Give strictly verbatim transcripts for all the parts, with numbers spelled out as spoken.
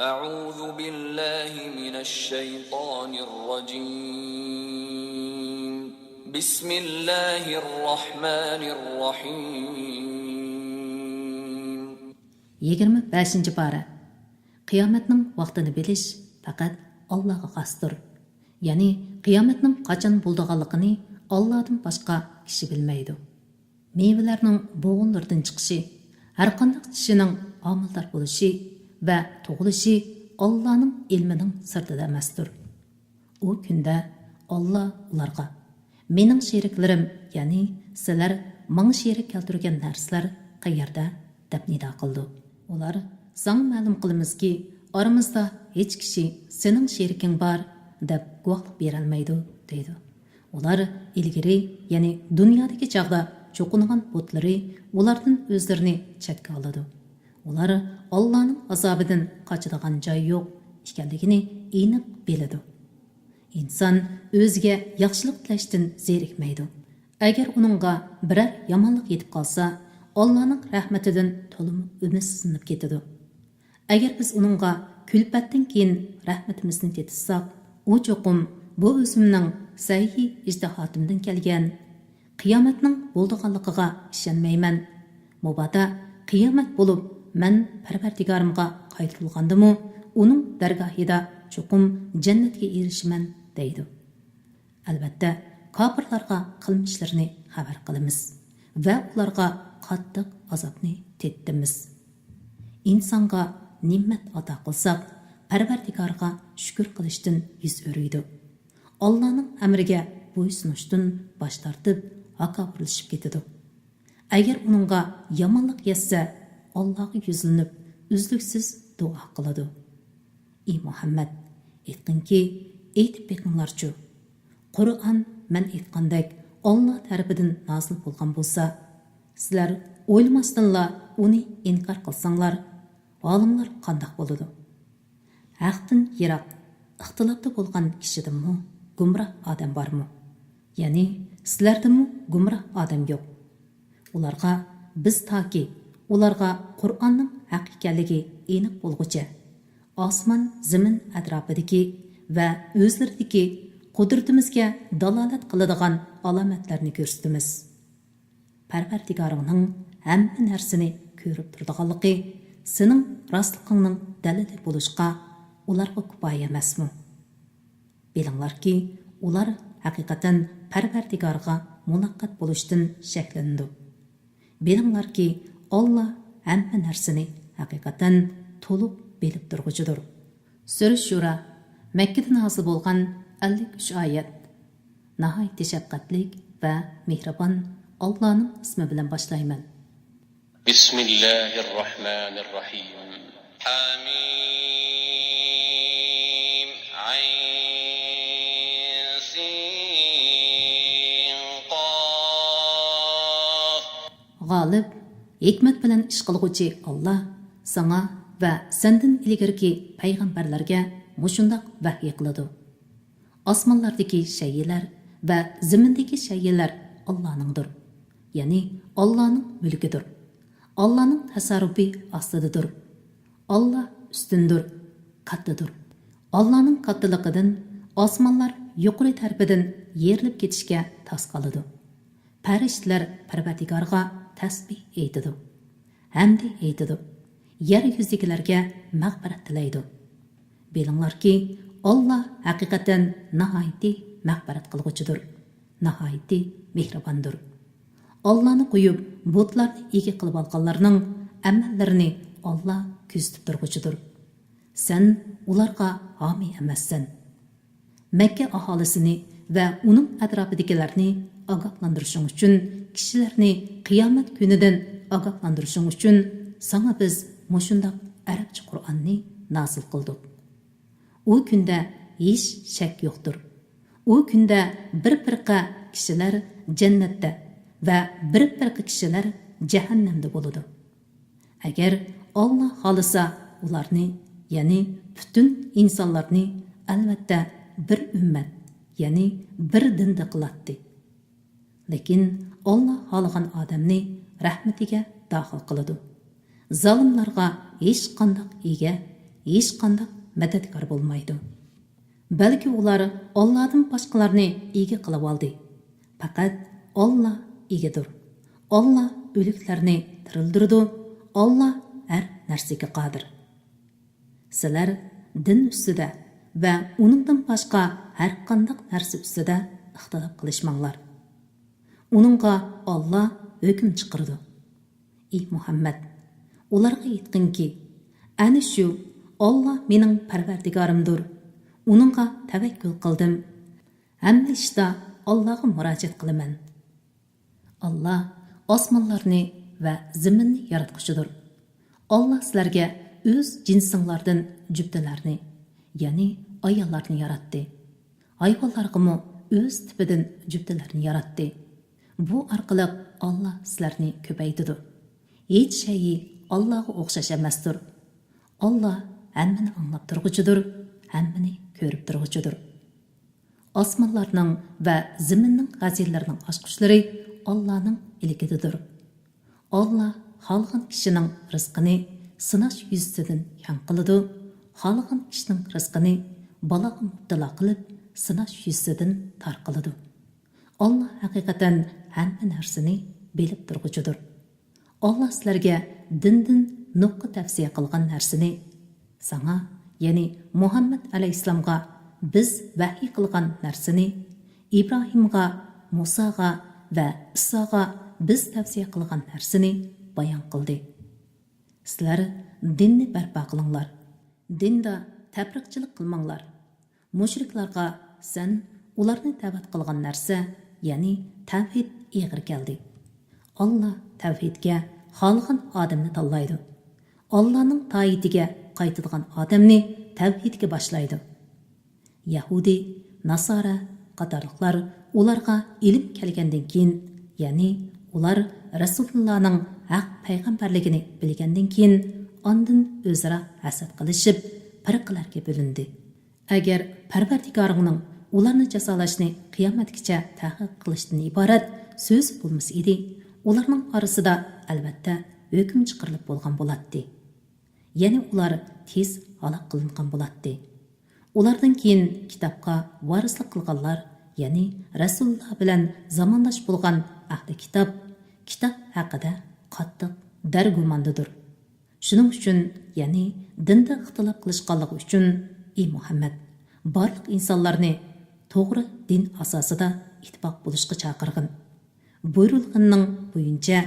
أعوذ بالله من الشيطان الرجيم. بسم الله الرحمن الرحيم. يىگىرمە بەشىنچى پارە. قىيامەتنىڭ ۋاقتىنى بىلىش پەقەت ئاللاغا خاستۇر. يەنى قىيامەتنىڭ قاچان بولىدىغانلىقىنى ئاللادىن باشقا كىشى بىلمەيدۇ. مېۋىلەرنىڭ بوغۇنلىرىدىن چىقىشى، ھەرقانداق چىشىنىڭ ھامىلىدار بولۇشى ۋە تۇغۇلۇشى ئاللانىڭ ئىلمىنىڭ سىرتىدا ئەمەستۇر. ئۇ كۈندە ئاللا ئۇلارغا، «مېنىڭ شېرىكلىرىم، يەنى سىلەر ماڭا شېرىك كەلتۈرگەن نەرسىلەر قەيەردە؟» دەپ نىدا قىلىدۇ. ئۇلار، «ساڭا مەلۇم قىلىمىزكى، ئارىمىزدا ھېچ كىشى سېنىڭ شېرىكىڭ بار دەپ گۇۋاھلىق بېرەلمەيدۇ» دەيدۇ. ئۇلار ئىلگىرى، يەنى دۇنيادىكى چاغدا چوقۇنغان بۇتلىرى ئۇلاردىن ئۆزلىرىنى چەتكە ئالىدۇ. ئۇلار ئاللانىڭ ئازابىدىن قاچىدىغان جاي يوق ئىكەنلىكىنى ئېنىق بىلىدۇ. ئىنسان ئۆزىگە ياخشىلىق تىلەشتىن زېرىكمەيدۇ. ئەگەر ئۇنىڭغا بىرەر يامانلىق يېتىپ قالسا، ئاللانىڭ رەھمىتىدىن تولىمۇ ئۈمىدسىزلىنىپ كېتىدۇ. ئەگەر بىز ئۇنىڭغا كۈلپەتتىن كېيىن رەھمىتىمىزنى تېتىتساق، ئۇ چوقۇم، «بۇ ئۆزۈمنىڭ سەئيى ئىجتىھاتىمدىن كەلگەن. قىيامەتنىڭ بولىدىغانلىقىغا ئىشەنمەيمەن. مۇبادا قىيامەت بولۇپ، مەن پەرۋەردىگارىمغا قايتۇرۇلغاندىمۇ، ئۇنىڭ دەرگاھىدا چوقۇم جەننەتكە ئېرىشىمەن» دەيدۇ. ئەلۋەتتە، كاپىرلارغا قىلمىشلىرىنى خەۋەر قىلىمىز ۋە ئۇلارغا قاتتىق ئازابنى تېتىتىمىز. ئىنسانغا نېمەت ئاتا قىلساق، پەرۋەردىگارغا شۈكۈر قىلىشتىن يۈز ئۆرۈيدۇ. ئاللانىڭ ئەمرىگە بويسۇنۇشتىن باش تارتىپ، ھاكاۋۇرلىشىپ كېتىدۇ. ئەگەر ئۇنىڭغا يامانلىق يەتسە، ئاللاغا يۈزلىنىپ، ئۈزلۈكسىز دۇئا قىلىدۇ. ئى مۇھەممەد، ئېيتقىنكى، ئېيتىپ بېقىڭلارچۇ، قۇرئان مەن ئېيتقاندەك ئاللا تەرىپىدىن نازىل بولغان بولسا، سىلەر ئويلىماستىنلا ئۇنى ئىنكار قىلساڭلار، ھالىڭلار قانداق بولىدۇ؟ ھەقتىن يىراق، ئىختىلاپتا بولغان كىشىدىنمۇ گۇمراھ ئادەم بارمۇ؟ يەنى سىلەردىنمۇ گۇمراھ ئادەم يوق. ئۇلارغا بىز تاكى ئۇلارغا قۇرئاننىڭ ھەق ئىكەنلىكى ئېنىق بولغۇچە، ئاسمان، زېمىن ئەتراپىدىكى ۋە ئۆزلىرىدىكى قۇدرىتىمىزگە دالالەت قىلىدىغان ئالامەتلەرنى كۆرسىتىمىز. پەرۋەردىگارىڭنىڭ ھەممە نەرسىنى كۆرۈپ تۇرىدىغانلىقى سېنىڭ راستلىقىڭنىڭ دەلىلى بولۇشقا ئۇلارغا كۇپايە ئەمەسمۇ؟ بىلىڭلاركى، ئۇلار ھەقىقەتەن پەرۋەردىگارغا مۇلاقات بولۇشتىن شەكلىنىدۇ. بىلىڭلاركى، ئاللا ھەممە نەرسىنى ھەقىقەتەن تولۇق بىلىپ تۇرغۇچىدۇر. سۈرە شۇرا، مەككىدە نازىل بولغان، ئەللىك ئۈچ ئايەت. ناھايىتى شەپقەتلىك ۋە مېھرىبان ئاللانىڭ ئىسمى بىلەن باشلايمەن. بسم الله الرحمن الرحيم. حميم. عين سين قاف. غالىب، ھېكمەت بىلەن ئىش قىلغۇچى ئاللا ساڭا ۋە سەندىن ئىلگىرىكى پەيغەمبەرلەرگە مۇشۇنداق ۋەھيى قىلىدۇ. ئاسمانلاردىكى شەيئىلەر ۋە زېمىندىكى شەيئىلەر ئاللانىڭدۇر، يەنى ئاللانىڭ مۈلكىدۇر. ئاللانىڭ تەسەررۇپى ئاستىدىدۇر. ئاللا ئۈستۈندۇر، كاتتىدۇر. ئاللانىڭ كاتتىلىقىدىن ئاسمانلار يۇقىرى تەرىپىدىن يېرىلىپ كېتىشكە تاس قالىدۇ. پەرىشتىلەر پەرۋەردىگارغا تەسبىھ ئېيتىدۇ، ھەمدى ئېيتىدۇ، يەر يۈزىدىكىلەرگە مەغپىرەت تىلەيدۇ. بىلىڭلاركى، ئاللا ھەقىقەتەن ناھايىتى مەغپىرەت قىلغۇچىدۇر، ناھايىتى مېھرىباندۇر. ئاللانى قويۇپ، بۇتلارنى ئىگە قىلىۋالغانلارنىڭ ئەمەللىرىنى ئاللا كۆزىتىپ تۇرغۇچىدۇر. سەن ئۇلارغا ھامىي ئەمەسسەن. مەككە ئاھالىسىنى ۋە ئۇنىڭ ئەتراپىدىكىلەرنى ئاگاھلاندۇرۇشۇڭ ئۈچۈن، كىشىلەرنى قىيامەت كۈنىدىن ئاگاھلاندۇرۇشۇڭ ئۈچۈن ساڭا بىز مۇشۇنداق ئەرەبچە قۇرئاننى نازىل قىلدۇق. ئۇ كۈندە ھېچ شەك يوقتۇر. ئۇ كۈندە بىر پىرقە كىشىلەر جەننەتتە ۋە بىر پىرقە كىشىلەر جەھەننەمدە بولىدۇ. ئەگەر ئاللا خالىسا، ئۇلارنى، يەنى پۈتۈن ئىنسانلارنى، ئەلۋەتتە، بىر ئۈممەت، يەنى بىر دىندا قىلاتتى. لېكىن ئاللا خالىغان ئادەمنى رەھمىتىگە داخىل قىلىدۇ. زالىملارغا ھېچقانداق ئىگە ھېچقانداق مەدەتكار بولمايدۇ. بەلكى ئۇلار ئاللادىن باشقىلارنى ئىگە قىلىۋالدى. پەقەت ئاللا ئىگىدۇر. ئاللا ئۆلۈكلەرنى تىرىلدۈرىدۇ. ئاللا ھەر نەرسىگە قادىر. سىلەر دىن ئۈستىدە ۋە ئۇنىڭدىن باشقا ھەرقانداق نەرسە ئۈستىدە ئىختىلاپ قىلىشماڭلار. ئۇنىڭغا ئاللا ھۆكۈم چىقىرىدۇ. ئى مۇھەممەد، ئۇلارغا ئېيتقىنكى، ئەنە شۇ ئاللا مېنىڭ پەرۋەردىگارىمدۇر، ئۇنىڭغا تەۋەككۈل قىلدىم، ھەممە ئىشتا ئاللاغا مۇراجىئەت قىلىمەن. ئاللا ئاسمانلارنى ۋە زېمىننى ياراتقۇچىدۇر. ئاللا سىلەرگە ئۆز جىنسىڭلاردىن جۈپتىلەرنى، يەنى ئاياللارنى ياراتتى. ھايۋانلارغىمۇ ئۆز تىپىدىن جۈپتىلەرنى ياراتتى. بۇ ئارقىلىق ئاللا سىلەرنى كۆپەيتىدۇ. ھېچ شەيئى ئاللاغا ئوخشاش ئەمەستۇر. ئاللا ھەممىنى ئاڭلاپ تۇرغۇچىدۇر، ھەممىنى كۆرۈپ تۇرغۇچىدۇر. ئاسمانلارنىڭ ۋە زېمىننىڭ خەزىنىلىرىنىڭ ئاچقۇچلىرى ئاللانىڭ ئىلكىدىدۇر. ئاللا خالىغان كىشىنىڭ رىزقىنى سىناش يۈزىسىدىن كەڭ قىلىدۇ، خالىغان كىشىنىڭ رىزقىنى بالاغا مۇپتىلا قىلىپ، سىناش يۈزىسىدىن تار قىلىدۇ. ئاللا ھەقىقەتەن ھەممە نەرسىنى بىلىپ تۇرغۇچىدۇر. ئاللا سىلەرگە دىندىن نۇققا تەۋسىيە قىلغان نەرسىنى، ساڭا، يەنى مۇھەممەد ئەلەيھىسسالامغا بىز ۋەھىي قىلغان نەرسىنى، ئىبراھىمغا، مۇساغا ۋە ئىساغا بىز تەۋسىيە قىلغان نەرسىنى بايان قىلدى. سىلەر دىننى بەرپا قىلىڭلار. دىندا تەپرىقىچىلىك قىلماڭلار. مۇشرىكلارغا سەن ئۇلارنى دەۋەت قىلغان نەرسە، يەنى تەۋھىد ئېغىر كەلدى. ئاللا تەۋھىدكە خالىغان ئادەمنى تاللايدۇ. ئاللانىڭ تائىتىگە قايتىدىغان ئادەمنى تەۋھىدكە باشلايدۇ. يەھۇدىي، ناسارا قاتارلىقلار ئۇلارغا ئىلىم كەلگەندىن كېيىن، يەنى ئۇلار رەسۇلۇللانىڭ ھەق پەيغەمبەرلىكىنى بىلگەندىن كېيىن، ئاندىن ئۆزئارا ھەسەت قىلىشىپ، پىرقىلەرگە بۆلۈندى. ئەگەر پەرۋەردىگارىڭنىڭ ئۇلارنى جازالاشنى قىيامەتكىچە تەخىر قىلىشتىن ئىبارەت سۆز بولمىسا ئىدى، ئۇلارنىڭ ئارىسىدا ئەلۋەتتە ھۆكۈم چىقىرىلىپ بولغان بولاتتى. يەنى ئۇلار تېز ھالاك قىلىنغان بولاتتى. ئۇلاردىن كېيىن كىتابقا ۋارىسلىق قىلغانلار، يەنى رەسۇلۇللا بىلەن زامانداش بولغان ئەھلى كىتاب، كىتاب ھەققىدە قاتتىق دەرگۇماندىدۇر. شۇنىڭ ئۈچۈن، يەنى دىندا ئىختىلاپ قىلىشقانلىقى ئۈچۈن، ئى مۇھەممەد، بارلىق ئىنسانلارنى توغرا دىن ئاساسىدا ئىتتىپاق بولۇشقا چاقىرغىن. بۇيرۇلغىنىنىڭ بويىچە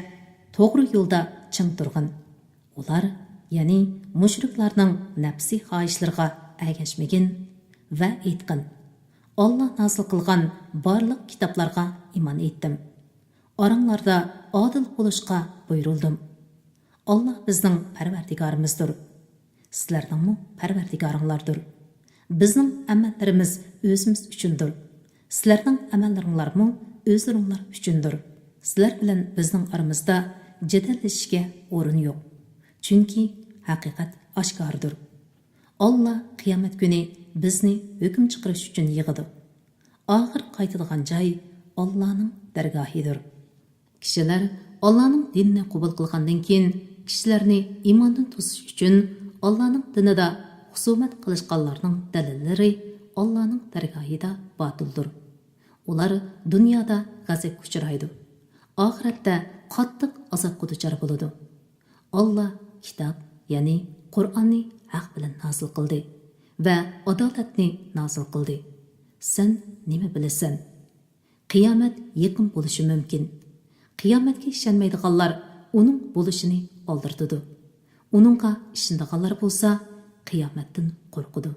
توغرا يولدا چىڭ تۇرغىن. ئۇلار، يەنى مۇشرىكلارنىڭ نەپسىي خاھىشلىرىغا ئەگەشمىگىن ۋە ئېيتقىن، ئاللا نازىل قىلغان بارلىق كىتابلارغا ئىمان ئېيتتىم. ئاراڭلاردا ئادىل بولۇشقا بۇيرۇلدۇم. ئاللا بىزنىڭ پەرۋەردىگارىمىزدۇر. سىلەرنىڭمۇ پەرۋەردىگارىڭلاردۇر. بىزنىڭ ئەمەللىرىمىز ئۆزىمىز ئۈچۈندۇر. سىلەرنىڭ ئەمەللىرىڭلارمۇ ئۆزلىرىڭلار ئۈچۈندۇر. سىلەر بىلەن بىزنىڭ ئارىمىزدا جېدەللىشىشكە ئورۇن يوق. چۈنكى ھەقىقەت ئاشكارىدۇر. ئاللا قىيامەت كۈنى بىزنى ھۆكۈم چىقىرىش ئۈچۈن يىغىدۇ. ئاخىر قايتىدىغان جاي ئاللانىڭ دەرگاھىدۇر. كىشىلەر ئاللانىڭ دىنىنى قوبۇل قىلغاندىن كېيىن، كىشىلەرنى ئىماندىن توسۇش ئۈچۈن ئاللانىڭ دىنىدا خۇسۇمەت قىلىشقانلارنىڭ دەلىللىرى ئاللانىڭ دەرگاھىدا باتىلدۇر. ئۇلار دۇنيادا غەزەپكە ئۇچرايدۇ. ئاخىرەتتە قاتتىق ئازابقا دۇچار بولىدۇ. ئاللا كىتاب، يەنى قۇرئاننى ھەق بىلەن نازىل قىلدى ۋە ئادالەتنى نازىل قىلدى. سەن نېمە بىلىسەن؟ قىيامەت يېقىن بولۇشى مۇمكىن. قىيامەتكە ئىشەنمەيدىغانلار ئۇنىڭ بولۇشىنى ئالدىرىتىدۇ. ئۇنىڭغا ئىشىنىدىغانلار بولسا قىيامەتتىن قورقىدۇ.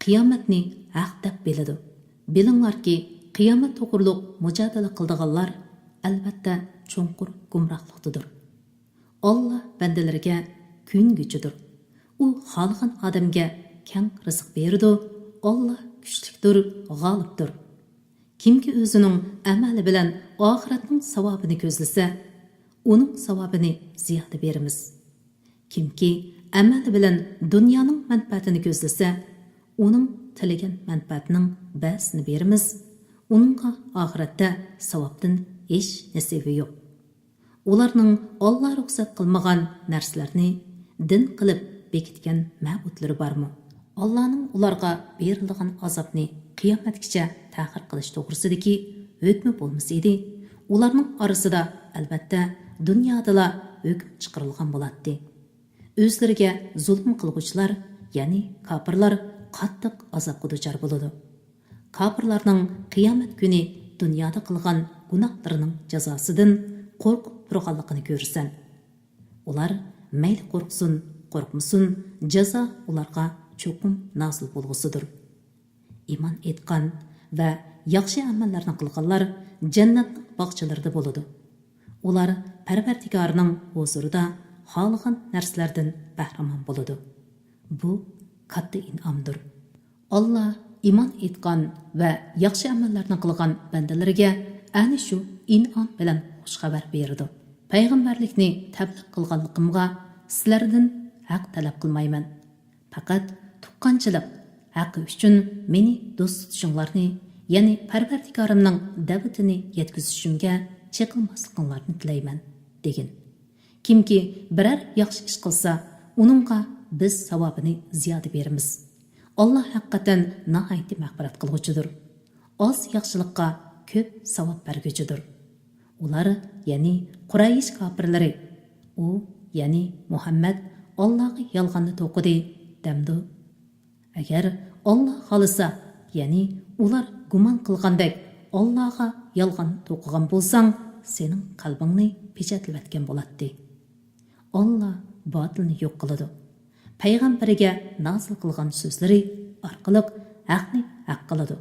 قىيامەتنى ھەق دەپ بىلىدۇ. بىلىڭلاركى، قىيامەت توغرۇلۇق مۇجادىلە قىلىدىغانلار ئەلۋەتتە چوڭقۇر گۇمراھلىقتىدۇر. ئاللا بەندىلىرىگە كۆيۈنگۈچىدۇر. ئۇ خالىغان ئادەمگە كەڭ رىزىق بېرىدۇ. ئاللا كۈچلۈكتۇر، غالىبتۇر. كىمكى ئۆزىنىڭ ئەمەلى بىلەن ئاخىرەتنىڭ ساۋابىنى كۆزلىسە، ئۇنىڭ ساۋابىنى زىيادە بېرىمىز. كىمكى ئەمەلى بىلەن دۇنيانىڭ مەنپەئەتىنى كۆزلىسە، ئۇنىڭ تىلىگەن مەنپەئەتنىڭ بەزىسىنى بېرىمىز، ئۇنىڭغا ئاخىرەتتە ساۋابتىن ھېچ نېسىۋى يوق. ئۇلارنىڭ ئاللا رۇخسەت قىلمىغان نەرسىلەرنى دىن قىلىپ بېكىتكەن مەبۇدلىرى بارمۇ؟ ئاللانىڭ ئۇلارغا بېرىلىدىغان ئازابنى قىيامەتكىچە تەخىر قىلىش توغرىسىدىكى ھۆكمى بولمىسا ئىدى، ئۇلارنىڭ ئارىسىدا ئەلۋەتتە دۇنيادىلا ھۆكۈم چىقىرىلغان بولاتتى. ئۆزلىرىگە زۇلۇم قىلغۇچىلار، يەنى كاپىرلار قاتتىق ئازابقا دۇچار بولىدۇ. كاپىرلارنىڭ قىيامەت كۈنى دۇنيادا قىلغان گۇناھلىرىنىڭ جازاسىدىن قورقۇپ تۇرغانلىقىنى كۆرىسەن. ئۇلار مەيلى قورقسۇن، قورقمىسۇن، جازا ئۇلارغا چوقۇم نازىل بولغۇسىدۇر. ئىمان ئېيتقان ۋە ياخشى ئەمەللەرنى قىلغانلار جەننەتنىڭ باغچىلىرىدا بولىدۇ. ئۇلار پەرۋەردىگارىنىڭ ھۇزۇرىدا خالىغان نەرسىلەردىن بەھرىمەن بولىدۇ. بۇ كاتتا ئىنئامدۇر. ئاللا ئىمان ئېيتقان ۋە ياخشى ئەمەللەرنى قىلغان بەندىلىرىگە ئەنە شۇ ئىنئام بىلەن خۇش خەۋەر بېرىدۇ. پەيغەمبەرلىكنى تەبلىغ قىلغانلىقىمغا سىلەردىن ھەق تەلەپ قىلمايمەن. پەقەت تۇغقانچىلىق ھەققى ئۈچۈن مېنى دوست تۇتۇشۇڭلارنى، يەنى پەرۋەردىگارىمنىڭ دەۋىتىنى يەتكۈزۈشۈمگە چېقىلماسلىقىڭلارنى تىلەيمەن، دېگىن. كىمكى بىرەر ياخشى ئىش قىلسا، ئۇنىڭغا بىز ساۋابىنى زىيادە بېرىمىز. ئاللا ھەقىقەتەن ناھايىتى مەغپىرەت قىلغۇچىدۇر. ئاز ياخشىلىققا كۆپ ساۋاب بەرگۈچىدۇر. ئۇلار، يەنى قۇرەيش كاپىرلىرى، ئۇ، يەنى مۇھەممەد ئاللاغا يالغاننى توقۇدى، دەمدۇ؟ ئەگەر ئاللا خالىسا، يەنى ئۇلار گۇمان قىلغاندەك ئاللاغا يالغان توقۇغان بولساڭ، سېنىڭ قەلبىڭنى پېچەتلىۋەتكەن بولاتتى. ئاللا باتىلنى يوق قىلىدۇ. پەيغەمبىرىگە نازىل قىلغان سۆزلىرى ئارقىلىق ھەقنى ھەق قىلىدۇ.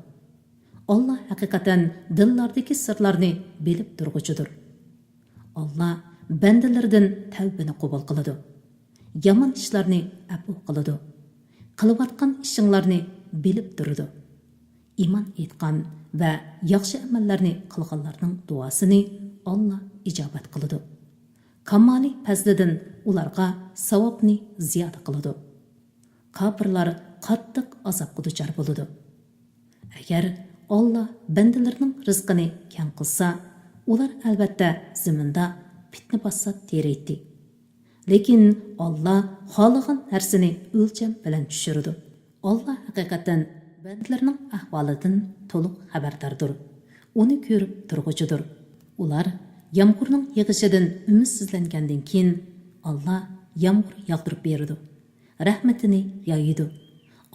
ئاللا ھەقىقەتەن دىللاردىكى سىرلارنى بىلىپ تۇرغۇچىدۇر. ئاللا بەندىلىرىدىن تەۋبىنى قوبۇل قىلىدۇ. يامان ئىشلارنى ئەپۇ قىلىدۇ. قىلىۋاتقان ئىشىڭلارنى بىلىپ تۇرىدۇ. ئىمان ئېيتقان ۋە ياخشى ئەمەللەرنى قىلغانلارنىڭ دۇئاسىنى ئاللا ئىجابەت قىلىدۇ. كامالىي پەزلىدىن ئۇلارغا ساۋابنى زىيادە قىلىدۇ. كاپىرلار قاتتىق ئازابقا دۇچار بولىدۇ. ئەگەر ئاللا بەندىلىرىنىڭ رىزقىنى كەڭ قىلسا، ئۇلار ئەلۋەتتە زېمىندا پىتنە-پاسات تېرەيتتى. لېكىن ئاللا خالىغان نەرسىنى ئۆلچەم بىلەن چۈشۈرىدۇ. ئاللا ھەقىقەتەن بەندىلىرىنىڭ ئەھۋالىدىن تولۇق خەۋەرداردۇر. ئۇنى كۆرۈپ تۇرغۇچىدۇر. ئۇلار يامغۇرنىڭ يېغىشىدىن ئۈمىدسىزلەنگەندىن كېيىن، ئاللا يامغۇر ياغدۇرۇپ بېرىدۇ. رەھمىتىنى يايىدۇ.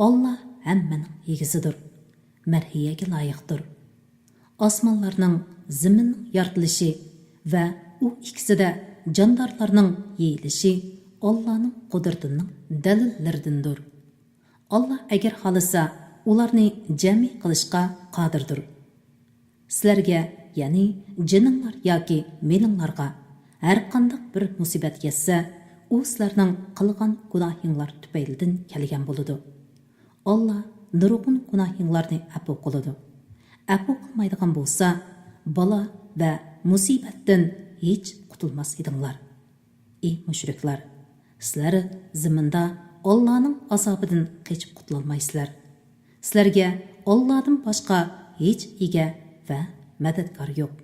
ئاللا ھەممىنىڭ ئىگىسىدۇر. مەرھىيەگە لايىقتۇر. ئاسمانلارنىڭ، زېمىننىڭ يارىتىلىشى ۋە ئۇ ئىككىسىدە جاندارلارنىڭ يېيىلىشى ئاللانىڭ قۇدرىتىنىڭ دەلىللىرىدىندۇر. ئاللا ئەگەر خالىسا، ئۇلارنى جەمئىي قىلىشقا قادىردۇر. سىلەرگە، يەنى جېنىڭلار ياكى مېلىڭلارغا ھەرقانداق بىر مۇسىبەت يەتسە، ئۇ سىلەرنىڭ قىلغان گۇناھىڭلار تۈپەيلىدىن كەلگەن بولىدۇ. ئاللا نۇرغۇن گۇناھىڭلارنى ئەپۇ قىلىدۇ. ئەپۇ قىلمايدىغان بولسا، بالا ۋە مۇسىبەتتىن ھېچ قۇتۇلماس ئىدىڭلار. ئى مۇشرىكلار! سىلەر زېمىندا ئاللانىڭ ئازابىدىن قېچىپ قۇتۇلالمايسىلەر. سىلەرگە ئاللادىن باشقا ھېچ ئىگە ۋە مەدەتكار يوق.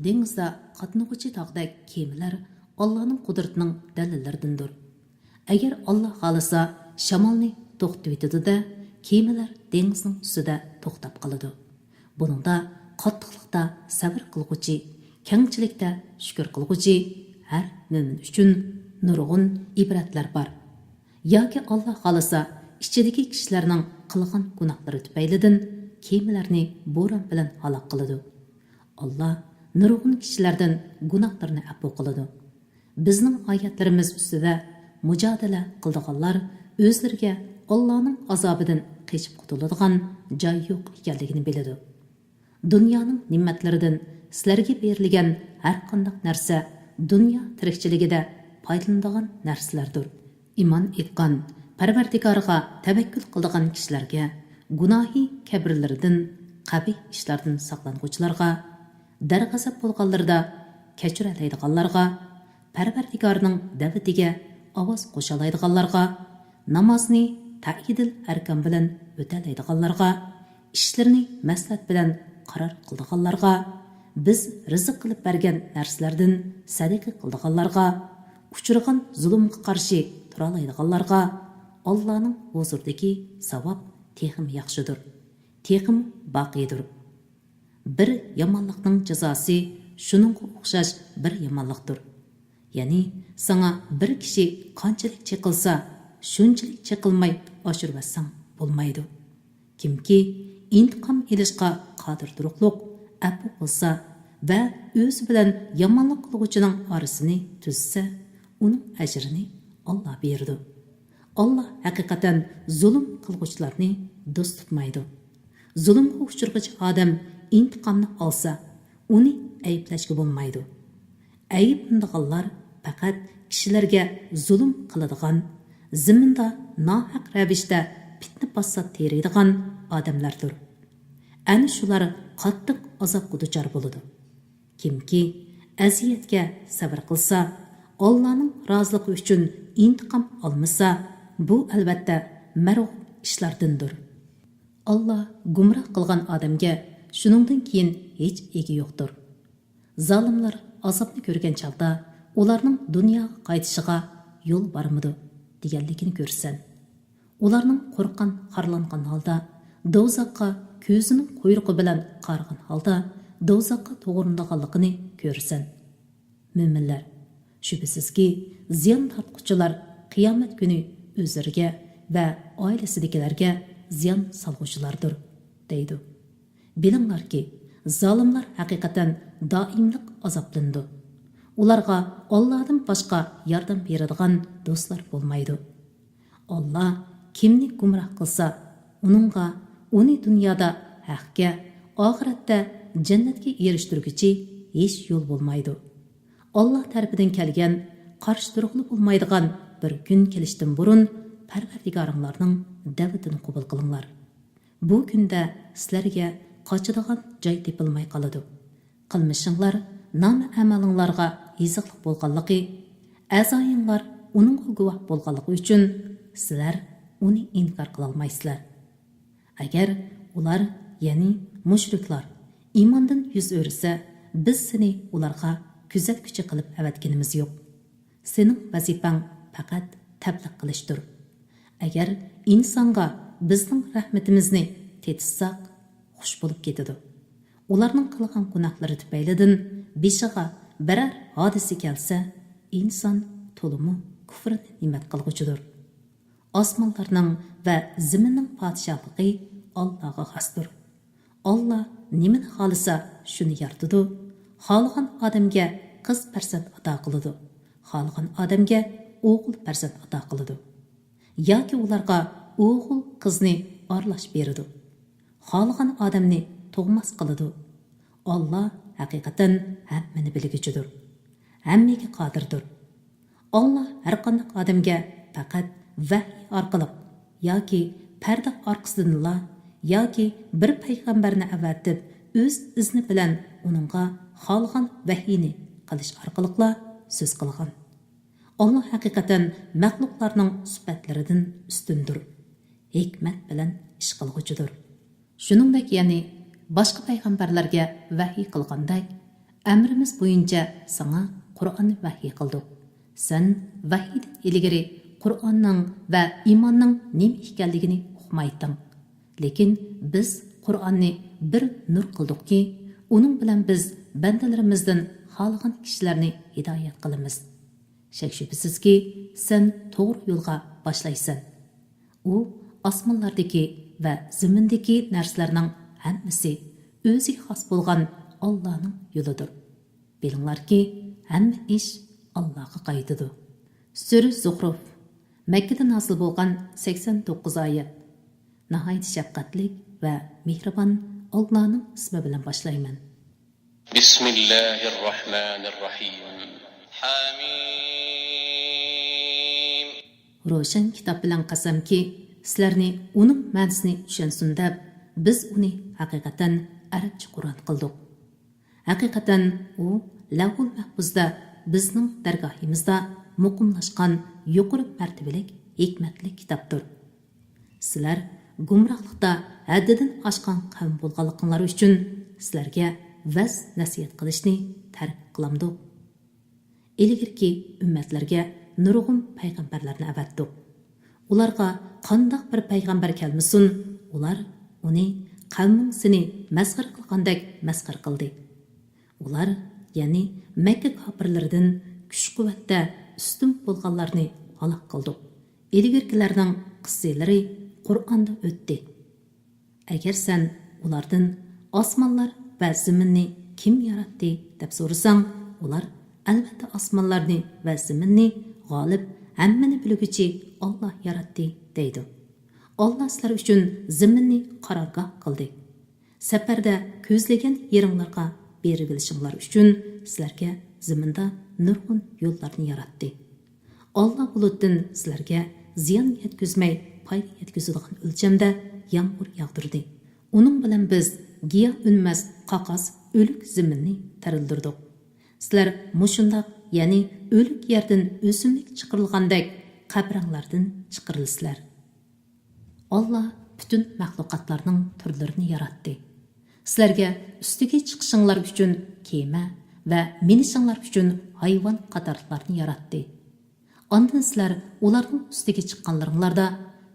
دېڭىزدا قاتنىغۇچى تاغدەك كېمىلەر ئاللانىڭ قۇدرىتىنىڭ دەلىللىرىدىندۇر. ئەگەر ئاللا خالىسا، شامالنى توختىتىۋېتىدۇ-دە، كېمىلەر دېڭىزنىڭ ئۈستىدە توختاپ قالىدۇ. بۇنىڭدا قاتتىقلىقتا سەۋر قىلغۇچى، كەڭچىلىكتە شۈكۈر قىلغۇچى ھەر مۆمىن ئۈچۈن نۇرغۇن ئىبرەتلەر بار. ياكى ئاللا خالىسا، ئىچىدىكى كىشىلەرنىڭ قىلغان گۇناھلىرى تۈپەيلىدىن كېمىلەرنى بوران بىلەن ھالاك قىلىدۇ. ئاللا نۇرغۇن كىشىلەردىن گۇناھلىرىنى ئەپۇ قىلىدۇ. بىزنىڭ ئايەتلىرىمىز ئۈستىدە مۇجادىلە قىلىدىغانلار ئۆزلىرىگە ئاللانىڭ ئازابىدىن قېچىپ قۇتۇلىدىغان جاي يوق ئىكەنلىكىنى بىلىدۇ. دۇنيانىڭ نېمەتلىرىدىن سىلەرگە بېرىلگەن ھەرقانداق نەرسە دۇنيا تىرىكچىلىكىدە پايدىلىنىدىغان نەرسىلەردۇر. ئىمان ئېيتقان، پەرۋەردىگارىغا تەۋەككۈل قىلىدىغان كىشىلەرگە، گۇناھى كەبىرىلىرىدىن، قەبىھ ئىشلاردىن ساقلانغۇچىلارغا، دەرغەزەپ بولغانلىرىدا كەچۈرەلەيدىغانلارغا، پەرۋەردىگارنىڭ دەۋىتىگە ئاۋاز قوشالايدىغانلارغا، نامازنى تەئيىدىل ئەركان بىلەن ئۆتەلەيدىغانلارغا، ئىشلىرىنى مەسلىھەت بىلەن قارار قىلىدىغانلارغا، بىز رىزىق قىلىپ بەرگەن نەرسىلەردىن سەدىقە قىلىدىغانلارغا، ئۇچرىغان زۇلۇمغا قارشى قىلالايدىغانلارغا ئاللانىڭ ھۇزۇرىدىكى ساۋاب تېخىمۇ ياخشىدۇر، تېخىمۇ باقىيدۇر. بىر يامانلىقنىڭ جازاسى شۇنىڭغا ئوخشاش بىر يامانلىقتۇر. يەنى ساڭا بىر كىشى قانچىلىك چېقىلسا، شۇنچىلىك چېقىلماي ئاشۇرۇۋەتسەڭ بولمايدۇ. كىمكى ئىنتىقام ئېلىشقا قادىر تۇرۇقلۇق ئەپۇ قىلسا ۋە ئۆزى بىلەن يامانلىق قىلغۇچىنىڭ ئارىسىنى تۈزسە، ئۇنىڭ ئەجرىنى ئاللا بېرىدۇ. ئاللا ھەقىقەتەن زۇلۇم قىلغۇچىلارنى دوست تۇتمايدۇ. زۇلۇمغا ئۇچرىغۇچى ئادەم ئىنتىقامنى ئالسا، ئۇنى ئەيىبلەشكە بولمايدۇ. ئەيىبلىنىدىغانلار پەقەت كىشىلەرگە زۇلۇم قىلىدىغان، زېمىندا ناھەق رەۋىشتە پىتنە-پاسات تېرىيدىغان ئادەملەردۇر. ئەنە شۇلار قاتتىق ئازابقا دۇچار بولىدۇ. كىمكى ئەزىيەتكە سەۋر قىلسا، ئاللانىڭ رازىلىقى ئۈچۈن ئىنتىقام ئالمىسا، بۇ ئەلۋەتتە مەرغۇب ئىشلاردىندۇر. ئاللا گۇمراھ قىلغان ئادەمگە شۇنىڭدىن كېيىن ھېچ ئىگە يوقتۇر. زالىملار ئازابنى كۆرگەن چاغدا ئۇلارنىڭ دۇنياغا قايتىشىغا يول بارمىدۇ دېگەنلىكىنى كۆرىسەن. ئۇلارنىڭ قورققان، خارلانغان ھالدا دوزاخقا كۆزىنىڭ قۇيرۇقى بىلەن قارىغان ھالدا دوزاخقا توغرىلىدىغانلىقىنى كۆرىسەن. مۆمىنلەر، شۈبھىسىزكى، زىيان تارتقۇچىلار قىيامەت كۈنى ئۆزلىرىگە ۋە ئائىلىسىدىكىلەرگە زىيان سالغۇچىلاردۇر، دەيدۇ. بىلىڭلاركى، زالىملار ھەقىقەتەن دائىملىق ئازابلىنىدۇ. ئۇلارغا ئاللادىن باشقا ياردەم بېرىدىغان دوستلار بولمايدۇ. ئاللا كىمنى گۇمراھ قىلسا، ئۇنىڭغا ئۇنى دۇنيادا ھەقكە، ئاخىرەتتە جەننەتكە ئېرىشتۈرگۈچى ھېچ يول بولمايدۇ. ئاللا تەرىپىدىن كەلگەن، قارشى تۇرغىلى بولمايدىغان بىر كۈن كېلىشتىن بۇرۇن پەرۋەردىگارىڭلارنىڭ دەۋىتىنى قوبۇل قىلىڭلار. بۇ كۈندە سىلەرگە قاچىدىغان جاي تېپىلماي قالىدۇ. قىلمىشىڭلار، نامە-ئەمەلىڭلارغا يېزىقلىق بولغانلىقى، ئەزايىڭلار ئۇنىڭغا گۇۋاھ بولغانلىقى ئۈچۈن سىلەر ئۇنى ئىنكار قىلالمايسىلەر. ئەگەر ئۇلار، يەنى مۇشرىكلار، ئىماندىن يۈز ئۆرۈسە، بىز سېنى ئۇلارغا كۆزەتكۈچى قىلىپ ئەۋەتكىنىمىز يوق. سېنىڭ ۋەزىپەڭ پەقەت تەبلىغ قىلىشتۇر. ئەگەر ئىنسانغا بىزنىڭ رەھمىتىمىزنى تېتىتساق، خۇش بولۇپ كېتىدۇ. ئۇلارنىڭ قىلغان گۇناھلىرى تۈپەيلىدىن بېشىغا بىرەر ھادىسە كەلسە، ئىنسان تولىمۇ كۇفرىنى نىمەت قىلغۇچىدۇر. ئاسمانلارنىڭ ۋە زېمىننىڭ پادىشاھلىقى ئاللاغا خاستۇر. ئاللا نېمىنى خالىسا، شۇنى يارىتىدۇ. خالىغان ئادەمگە قىز پەرزەنت ئاتا قىلىدۇ، خالىغان ئادەمگە ئوغۇل پەرزەنت ئاتا قىلىدۇ. ياكى ئۇلارغا ئوغۇل، قىزنى ئارىلاش بېرىدۇ. خالىغان ئادەمنى تۇغماس قىلىدۇ. ئاللا ھەقىقەتەن ھەممىنى بىلگۈچىدۇر، ھەممىگە قادىردۇر. ئاللا ھەرقانداق ئادەمگە پەقەت ۋەھىي ئارقىلىق ياكى پەردە ئارقىسىدىنلا ياكى بىر پەيغەمبەرنى ئەۋەتىپ، ئۆز ئىزنى بىلەن ئۇنىڭغا خالىغان ۋەھىينى قىلىش ئارقىلىقلا سۆز قىلغان. ئاللا ھەقىقەتەن مەخلۇقلارنىڭ سۈپەتلىرىدىن ئۈستۈندۇر، ھېكمەت بىلەن ئىش قىلغۇچىدۇر. شۇنىڭدەك، يەنى باشقا پەيغەمبەرلەرگە ۋەھىي قىلغاندەك، ئەمرىمىز بويىچە ساڭا قۇرئاننى ۋەھىي قىلدۇق. سەن ۋەھىيدىن ئىلگىرى قۇرئاننىڭ ۋە ئىماننىڭ نېمە ئىكەنلىكىنى ئۇقمايتتىڭ. لېكىن بىز قۇرئاننى بىر نۇر قىلدۇقكى، ئۇنىڭ بىلەن بىز بەندىلىرىمىزدىن خالىغان كىشىلەرنى ھىدايەت قىلىمىز. شەك-شۈبھىسىزكى، سەن توغرا يولغا باشلايسەن. ئۇ ئاسمانلاردىكى ۋە زېمىندىكى نەرسىلەرنىڭ ھەممىسى ئۆزىگە خاس بولغان ئاللانىڭ يولىدۇر. بىلىڭلاركى، ھەممە ئىش ئاللاغا قايتىدۇ. سۈرە زۇخرۇف، مەككىدە نازىل بولغان سەكسەن توققۇز ئايەت. ناھايىتى شەپقەتلىك ۋە مېھرىبان ئاللانىڭ ئىسمى بىلەن باشلايمەن. بسم الله الرحمن الرحيم. حميم. روشەن كىتاب بىلەن قەسەمكى، سىلەرنى ئۇنىڭ مەنىسىنى چۈشەنسۇن دەپ، بىز ئۇنى ھەقىقەتەن ئەرەبچە قۇرئان قىلدۇق. ھەقىقەتەن ئۇ لەۋھۇل مەھپۇزدا بىزنىڭ دەرگاھىمىزدا مۇقىملاشقان يۇقىرى مەرتىۋىلىك ھېكمەتلىك كىتابتۇر. سىلەر گۇمراھلىقتا ھەددىدىن ئاشقان قەۋم بولغانلىقىڭلار ئۈچۈن سىلەرگە ۋەز-نەسىھەت قىلىشنى تەرك قىلامدۇق؟ ئىلگىرىكى ئۈممەتلەرگە نۇرغۇن پەيغەمبەرلەرنى ئەۋەتتۇق. ئۇلارغا قانداق بىر پەيغەمبەر كەلمىسۇن، ئۇلار ئۇنى قەۋمىڭ سېنى مەسخىرە قىلغاندەك مەسخىرە قىلدى. ئۇلار، يەنى مەككە كاپىرلىرىدىن كۈچ-قۇۋۋەتتە ئۈستۈن بولغانلارنى ھالاك قىلدۇق. ئىلگىرىكىلەرنىڭ قىسسىلىرى قۇرئاندا ئۆتتى. ئەگەر سەن ئۇلاردىن «ئاسمانلار ۋە زېمىننى كىم ياراتتى؟» دەپ سورىساڭ، ئۇلار «ئەلۋەتتە ئاسمانلارنى ۋە زېمىننى غالىب، ھەممىنى بىلگۈچى ئاللا ياراتتى» دەيدۇ. ئاللا سىلەر ئۈچۈن زېمىننى قارارگاھ قىلدى. سەپەردە كۆزلىگەن يېرىڭلارغا بېرىۋېلىشىڭلار ئۈچۈن سىلەرگە زېمىندا نۇرغۇن يوللارنى ياراتتى. ئاللا بۇلۇتتىن سىلەرگە زىيان يەتكۈزمەي، پايدا يەتكۈزىدىغان ئۆلچەمدە يامغۇر ياغدۇردى. ئۇنىڭ بىلەن بىز گىياھ ئۈنمەس، قاقاس، ئۆلۈك زېمىننى تىرىلدۈردۇق. سىلەر مۇشۇنداق، يەنى ئۆلۈك يەردىن ئۆسۈملۈك چىقىرىلغاندەك، قەبرەڭلاردىن چىقىرىلىسىلەر. ئاللا پۈتۈن مەخلۇقاتلارنىڭ تۈرلىرىنى ياراتتى. سىلەرگە ئۈستىگە چىقىشىڭلار ئۈچۈن كېمە ۋە مىنىشىڭلار ئۈچۈن ھايۋان قاتارلىقلارنى ياراتتى. ئاندىن سىلەر ئۇلارنىڭ ئۈستىگە چىققانلىرىڭلاردا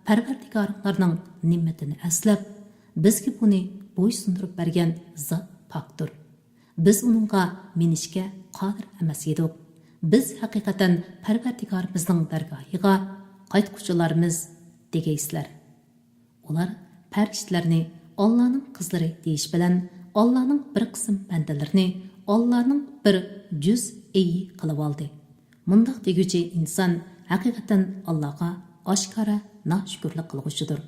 پەرۋەردىگارىڭلارنىڭ نېمىتىنى ئەسلەپ، «بىزگە بۇنى بويسۇندۇرۇپ بەرگەن زات پاكتۇر. بىز ئۇنىڭغا مىنىشكە قادىر ئەمەس ئىدۇق. بىز ھەقىقەتەن پەرۋەردىگارىمىزنىڭ دەرگاھىغا قايتقۇچىلارمىز» دېگەيسىلەر. ئۇلار پەرىشتىلەرنى ئاللانىڭ قىزلىرى دېيىش بىلەن ئاللانىڭ بىر قىسىم بەندىلىرىنى ئاللانىڭ بىر جۈزئىي قىلىۋالدى. مۇنداق دېگۈچى ئىنسان ھەقىقەتەن ئاللاغا ئاشكارا ناشۈكۈرلۈك قىلغۇچىدۇر.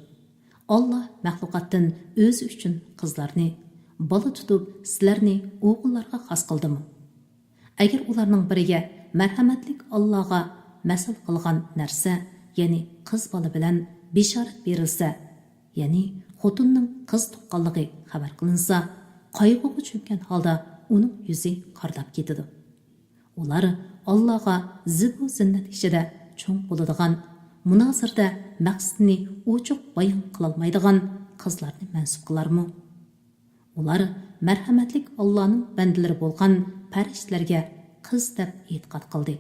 ئاللا مەخلۇقاتتىن ئۆزى ئۈچۈن قىزلارنى، بالا تۇتۇپ سىلەرنى ئوغۇللارغا خاس قىلدىمۇ؟ ئەگەر ئۇلارنىڭ بىرىگە مەرھەمەتلىك ئاللاغا مەسەل قىلغان نەرسە، يەنى قىز بالا بىلەن بېشارەت بېرىلسە، يەنى خوتۇننىڭ قىز تۇغقانلىقى خەۋەر قىلىنسا، قايغۇغا چۆمگەن ھالدا ئۇنىڭ يۈزى قارىداپ كېتىدۇ. ئۇلار ئاللاغا زىبۇ زىننەت ئىچىدە چوڭ بولىدىغان، مۇنازىرىدە مەقسىتىنى ئوچۇق بايان قىلالمايدىغان قىزلارنى مەنسۇپ قىلارمۇ؟ ئۇلار مەرھەمەتلىك ئاللانىڭ بەندىلىرى بولغان پەرىشتىلەرگە قىز دەپ ئېتىقاد قىلدى.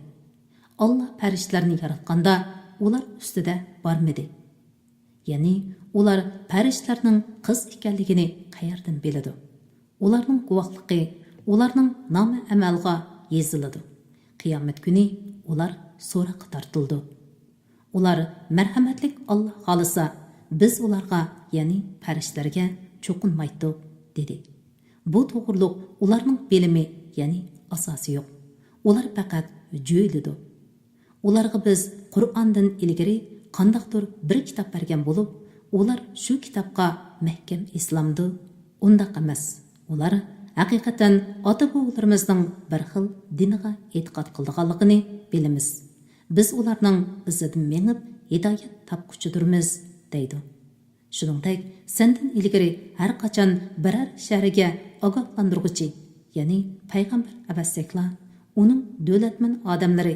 ئاللا پەرىشتىلەرنى ياراتقاندا ئۇلار ئۈستىدە بارمىدى؟ يەنى ئۇلار پەرىشتىلەرنىڭ قىز ئىكەنلىكىنى قەيەردىن بىلىدۇ؟ ئۇلارنىڭ گۇۋاھلىقى، ئۇلارنىڭ نامە-ئەمەلغا يېزىلىدۇ. قىيامەت كۈنى ئۇلار سوراققا تارتىلىدۇ. ئۇلار مەرھەمەتلىك ئاللا خالىسا، بىز ئۇلارغا، يەنى پەرىشتىلەرگە چوقۇنمايتتۇق، دېدى. بۇ توغرۇلۇق ئۇلارنىڭ بىلىمى، يەنى ئاساسى يوق. ئۇلار پەقەت جۆيلىدۇ. ئۇلارغا بىز قۇرئاندىن ئىلگىرى قانداقتۇر بىر كىتاب بەرگەن بولۇپ، ئۇلار شۇ كىتابقا مەھكەم ئېسىلامدۇ؟ ئۇنداق ئەمەس. ئۇلار ھەقىقەتەن ئاتا-بوۋىلىرىمىزنىڭ بىر خىل دىنغا ئېتىقاد قىلىدىغانلىقىنى بىلىمىز. بىز ئۇلارنىڭ ئىزىدىن مېڭىپ، ھىدايەت تاپقۇچىدۇرمىز، دەيدۇ. شۇنىڭدەك، سەندىن ئىلگىرى ھەر قاچان بىرەر شەھەرگە ئاگاھلاندۇرغۇچى، يەنى پەيغەمبەر ئەۋەتسەكلا، ئۇنىڭ دۆلەتمەن ئادەملىرى،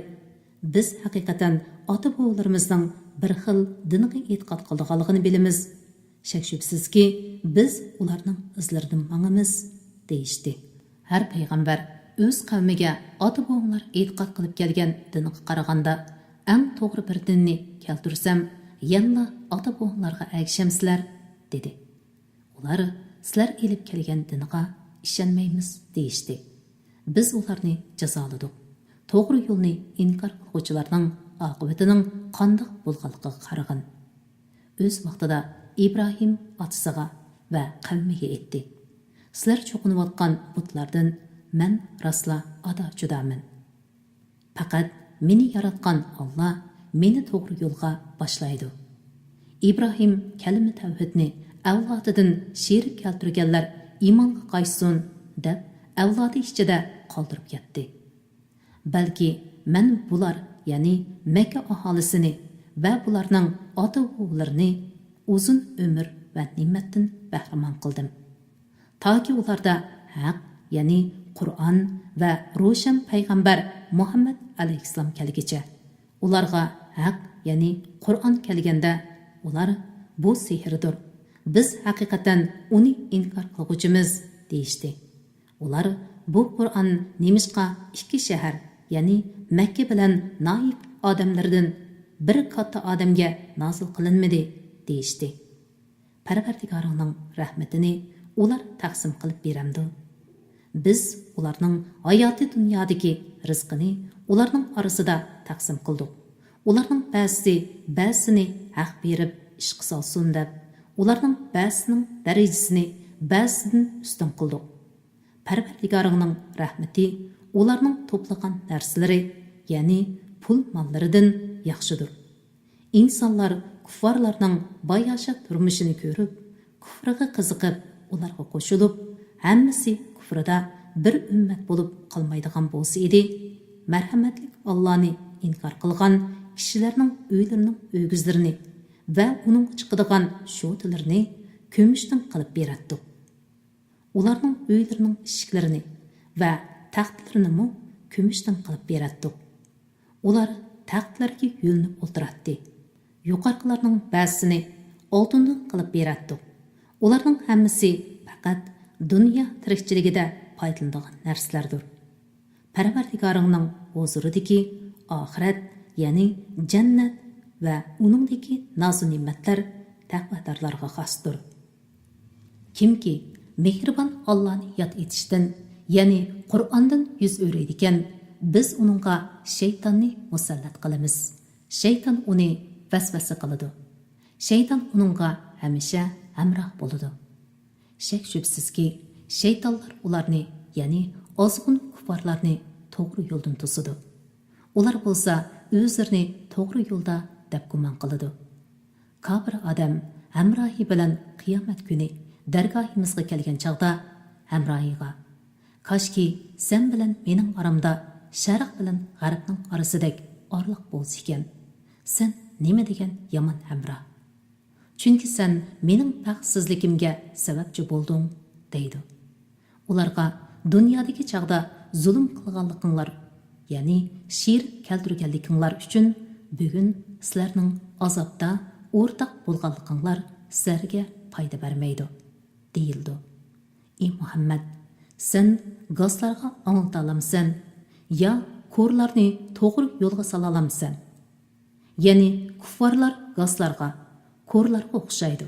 بىز ھەقىقەتەن ئاتا-بوۋىلىرىمىزنىڭ بىر خىل دىنغا ئېتىقاد قىلىدىغانلىقىنى بىلىمىز. شەك-شۈبھىسىزكى، بىز ئۇلارنىڭ ئىزلىرىدىن ماڭىمىز، دېيىشتى. ھەر پەيغەمبەر ئۆز قەۋمىگە «ئاتا-بوۋاڭلار ئېتىقاد قىلىپ كەلگەن دىنغا قارىغاندا ئەڭ توغرا بىر دىننى كەلتۈرسەم، يەنىلا ئاتا-بوۋاڭلارغا ئەگىشەمسىلەر؟» دېدى. ئۇلار «سىلەر ئېلىپ كەلگەن دىنغا ئىشەنمەيمىز» دېيىشتى. بىز ئۇلارنى جازالىدۇق. توغرا يولنى ئىنكار قىلغۇچىلارنىڭ ئاقىۋىتىنىڭ قانداق بولغانلىقىغا قارىغىن. ئۆز ۋاقتىدا ئىبراھىم ئاتىسىغا ۋە قەۋمىگە ئېيتتى: «سىلەر چوقۇنۇۋاتقان بۇتلاردىن مەن راسلا ئادا-جۇدامەن. پەقەت مېنى ياراتقان ئاللا مېنى توغرا يولغا باشلايدۇ.» ئىبراھىم كەلىمە تەۋھىدنى «ئەۋلادىدىن شېرىك كەلتۈرگەنلەر ئىمانغا قايتسۇن» دەپ، ئەۋلادى ئىچىدە قالدۇرۇپ كەتتى. بەلكى مەن بۇلار، يەنى مەككە ئاھالىسىنى ۋە بۇلارنىڭ ئاتا-بوۋىلىرىنى ئۇزۇن ئۆمۈر ۋە نېمەتتىن بەھرىمەن قىلدىم. تاكى ئۇلاردا ھەق، يەنى قۇرئان ۋە روشەن پەيغەمبەر مۇھەممەد ئەلەيھىسسالام كەلگىچە. ئۇلارغا ھەق، يەنى قۇرئان كەلگەندە، ئۇلار «بۇ سېھىردۇر، بىز ھەقىقەتەن ئۇنى ئىنكار قىلغۇچىمىز» دېيىشتى. ئۇلار «بۇ قۇرئان نېمىشقا ئىككى شەھەر، يەنى مەككە بىلەن نائىپ ئادەملىرىدىن بىر كاتتا ئادەمگە نازىل قىلىنمىدى، دېيىشتى. پەرۋەردىگارىڭنىڭ رەھمىتىنى ئۇلار تەقسىم قىلىپ بېرەمدۇ؟ بىز ئۇلارنىڭ ھاياتىي دۇنيادىكى رىزقىنى ئۇلارنىڭ ئارىسىدا تەقسىم قىلدۇق. ئۇلارنىڭ بەزىسى بەزىسىنى ھەق بېرىپ ئىشقا سالسۇن دەپ، ئۇلارنىڭ بەزىسىنىڭ دەرىجىسىنى بەزىسىدىن ئۈستۈن قىلدۇق. پەرۋەردىگارىڭنىڭ رەھمىتى ئۇلارنىڭ توپلىغان نەرسىلىرى، يەنى پۇل ماللىرىدىن ياخشىدۇر. ئىنسانلار كۇففارلارنىڭ باياشات تۇرمۇشىنى كۆرۈپ، كۇفرىغا قىزىقىپ، ئۇلارغا قوشۇلۇپ، ھەممىسى كۇفرىدا بىر ئۈممەت بولۇپ قالمايدىغان بولسا ئىدى، مەرھەمەتلىك ئاللانى ئىنكار قىلغان كىشىلەرنىڭ ئۆيلىرىنىڭ ئۆگزىلىرىنى ۋە ئۇنىڭغا چىقىدىغان شوتىلىرىنى كۈمۈشتىن قىلىپ بېرەتتۇق. ئۇلارنىڭ ئۆيلىرىنىڭ ئىشىكلىرىنى ۋە تەختلىرىنىمۇ كۈمۈشتىن قىلىپ بېرەتتۇق. ئۇلار تەختلەرگە يۆلىنىپ ئولتۇراتتى. يۇقىرىقىلارنىڭ بەزىسىنى ئالتۇندىن قىلىپ بېرەتتۇق. ئۇلارنىڭ ھەممىسى پەقەت دۇنيا تىرىكچىلىكىدە پايدىلىنىدىغان نەرسىلەردۇر. پەرۋەردىگارىڭنىڭ ھۇزۇرىدىكى ئاخىرەت، يەنى جەننەت ۋە ئۇنىڭدىكى نازۇ نېمەتلەر تەقۋادارلارغا خاستۇر. كىمكى مېھرىبان ئاللانى ياد ئېتىشتىن، يەنى قۇرئاندىن يۈز ئۆرۈيدىكەن، بىز ئۇنىڭغا شەيتاننى مۇسەللەت قىلىمىز. شەيتان ئۇنى ۋەسۋەسە قىلىدۇ. شەيتان ئۇنىڭغا ھەمىشە ھەمراھ بولىدۇ. شەك-شۈبھىسىزكى، شەيتانلار ئۇلارنى، يەنى ئازغۇن كۇففارلارنى توغرا يولدىن توسىدۇ. ئۇلار بولسا ئۆزلىرىنى توغرا يولدا دەپ گۇمان قىلىدۇ. كاپىر ئادەم ھەمراھى بىلەن قىيامەت كۈنى دەرگاھىمىزغا كەلگەن چاغدا، ھەمراھىغا، «كاشكى، سەن بىلەن مېنىڭ ئارامدا شەرق بىلەن غەربنىڭ ئارىسىدەك ئارىلىق بولسىكەن. سەن نېمە دېگەن يامان ھەمراھ! چۈنكى سەن مېنىڭ بەختسىزلىكىمگە سەۋەبچى بولدۇڭ» دەيدۇ. ئۇلارغا دۇنيادىكى چاغدا زۇلۇم قىلغانلىقىڭلار، يەنى شېرىك كەلتۈرگەنلىكىڭلار ئۈچۈن بۈگۈن سىلەرنىڭ ئازابتا ئورتاق بولغانلىقىڭلار سىلەرگە پايدا بەرمەيدۇ، دېيىلىدۇ. ئى مۇھەممەد، سەن گاسلارغا ئاڭلىتالامسەن يا كورلارنى توغرا يولغا سالالامسەن؟ يەنى كۇففارلار گاسلارغا، كورلارغا ئوخشايدۇ.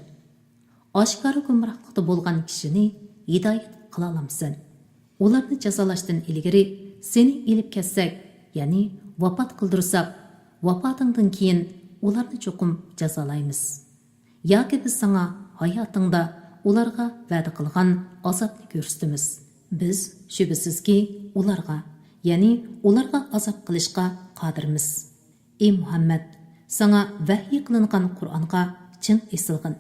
ئاشكارا گۇمراھلىقتا بولغان كىشىنى ھىدايەت قىلالامسەن؟ ئۇلارنى جازالاشتىن ئىلگىرى سېنى ئېلىپ كەتسەك، يەنى ۋاپات قىلدۇرساق، ۋاپاتىڭدىن كېيىن ئۇلارنى چوقۇم جازالايمىز. ياكى بىز ساڭا ھاياتىڭدا ئۇلارغا ۋەدە قىلغان ئازابنى كۆرسىتىمىز. بىز، شۈبھىسىزكى، ئۇلارغا، يەنى ئۇلارغا ئازاب قىلىشقا قادىرمىز. ئى مۇھەممەد، ساڭا ۋەھىي قىلىنغان قۇرئانغا چىڭ ئېسىلغىن.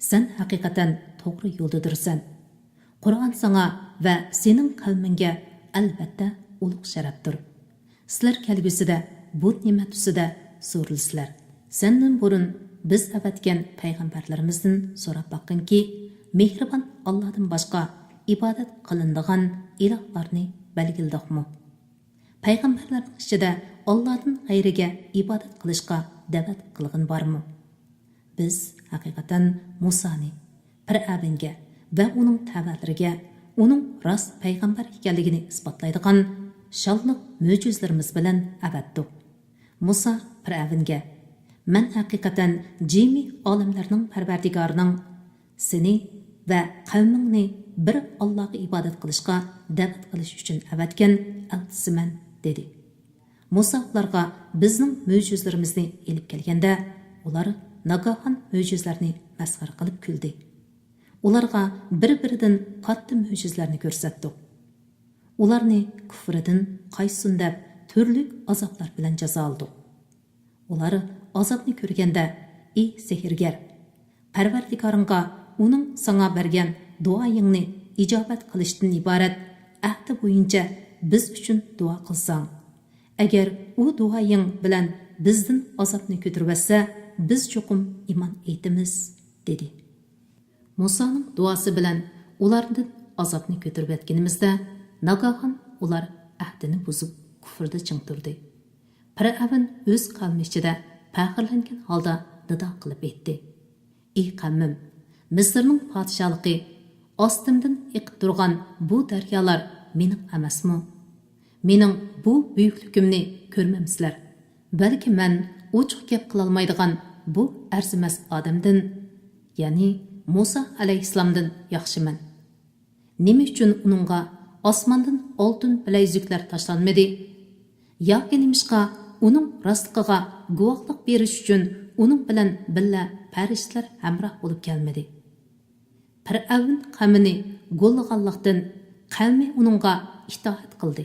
سەن ھەقىقەتەن توغرا يولدىدۇرسەن. قۇرئان ساڭا ۋە سېنىڭ قەۋمىڭگە ئەلۋەتتە ئۇلۇغ شەرەپتۇر. سىلەر كەلگۈسىدە بۇ نېمەت ئۈستىدە سورىلىسىلەر. سەندىن بۇرۇن بىز ئەۋەتكەن پەيغەمبەرلىرىمىزدىن سوراپ باققىنكى، مېھرىبان ئاللادىن باشقا ئىبادەت قىلىنىدىغان ئىلاھلارنى بەلگىلىدۇقمۇ؟ پەيغەمبەرلەرنىڭ ئىچىدە ئاللادىن غەيرىگە ئىبادەت قىلىشقا دەۋەت قىلغىن بارمۇ؟ بىز ھەقىقەتەن مۇسانى، پىرئەۋنگە ۋە ئۇنىڭ تەۋەلىرىگە ئۇنىڭ راست پەيغەمبەر ئىكەنلىكىنى ئىسپاتلايدىغان شانلىق مۆجىزىلىرىمىز بىلەن ئەۋەتتۇق. مۇسا پىرئەۋنگە، مەن ھەقىقەتەن جىمى ئالەملەرنىڭ پەرۋەردىگارىنىڭ سېنى ۋە قەۋمىڭنى بىر ئاللاغا ئىبادەت قىلىشقا دەۋەت قىلىش ئۈچۈن ئەۋەتكەن ئەلچىسىمەن، دېدى. مۇسا ئۇلارغا بىزنىڭ مۆجىزىلىرىمىزنى ئېلىپ كەلگەندە، ئۇلار ناگاھان مۆجىزىلەرنى مەسخىرە قىلىپ كۈلدى. ئۇلارغا بىر-بىرىدىن كاتتا مۆجىزىلەرنى كۆرسەتتۇق. ئۇلارنى كۇفرىدىن قايتسۇن دەپ تۈرلۈك ئازابلار بىلەن جازالىدۇق. ئۇلار ئازابنى كۆرگەندە، ئى سېھىرگەر! پەرۋەردىگارىڭغا ئۇنىڭ ساڭا بەرگەن دۇئايىڭنى ئىجابەت قىلىشتىن ئىبارەت ئەھدى بويىچە بىز ئۈچۈن دۇئا قىلساڭ. ئەگەر ئۇ دۇئايىڭ بىلەن بىزدىن ئازابنى كۆتۈرۈۋەتسە، بىز چوقۇم ئىمان ئېيتىمىز، دېدى. مۇسانىڭ دۇئاسى بىلەن ئۇلاردىن ئازابنى كۆتۈرۈۋەتكىنىمىزدە، ناگاھان ئۇلار ئەھدىنى بۇزۇپ، كۇفرىدا چىڭ تۇردى. پىرئەۋن ئۆز قەۋمى ئىچىدە پەخىرلەنگەن ھالدا نىدا قىلىپ ئېيتتى: ئى قەۋمىم، مىسىرنىڭ پادىشاھلىقى، ئاستىمدىن ئېقىپ تۇرغان بۇ دەريالار مېنىڭ ئەمەسمۇ؟ مېنىڭ بۇ بۈيۈكلۈكۈمنى كۆرمەمسىلەر؟ بەلكى مەن ئوچۇق گەپ قىلالمايدىغان بۇ ئەرزىمەس ئادەمدىن، يەنى مۇسا ئەلەيھىسسالامدىن ياخشىمەن. نېمە ئۈچۈن ئۇنىڭغا ئاسماندىن ئالتۇن بىلەيزۈكلەر تاشلانمىدى؟ ياكى نېمىشقا ئۇنىڭ راستلىقىغا گۇۋاھلىق بېرىش ئۈچۈن ئۇنىڭ بىلەن بىللە پەرىشتىلەر ھەمراھ بولۇپ كەلمىدى؟ پىرئەۋن قەۋمىنى گوللىغانلىقتىن، قەۋمى ئۇنىڭغا ئىتائەت قىلدى.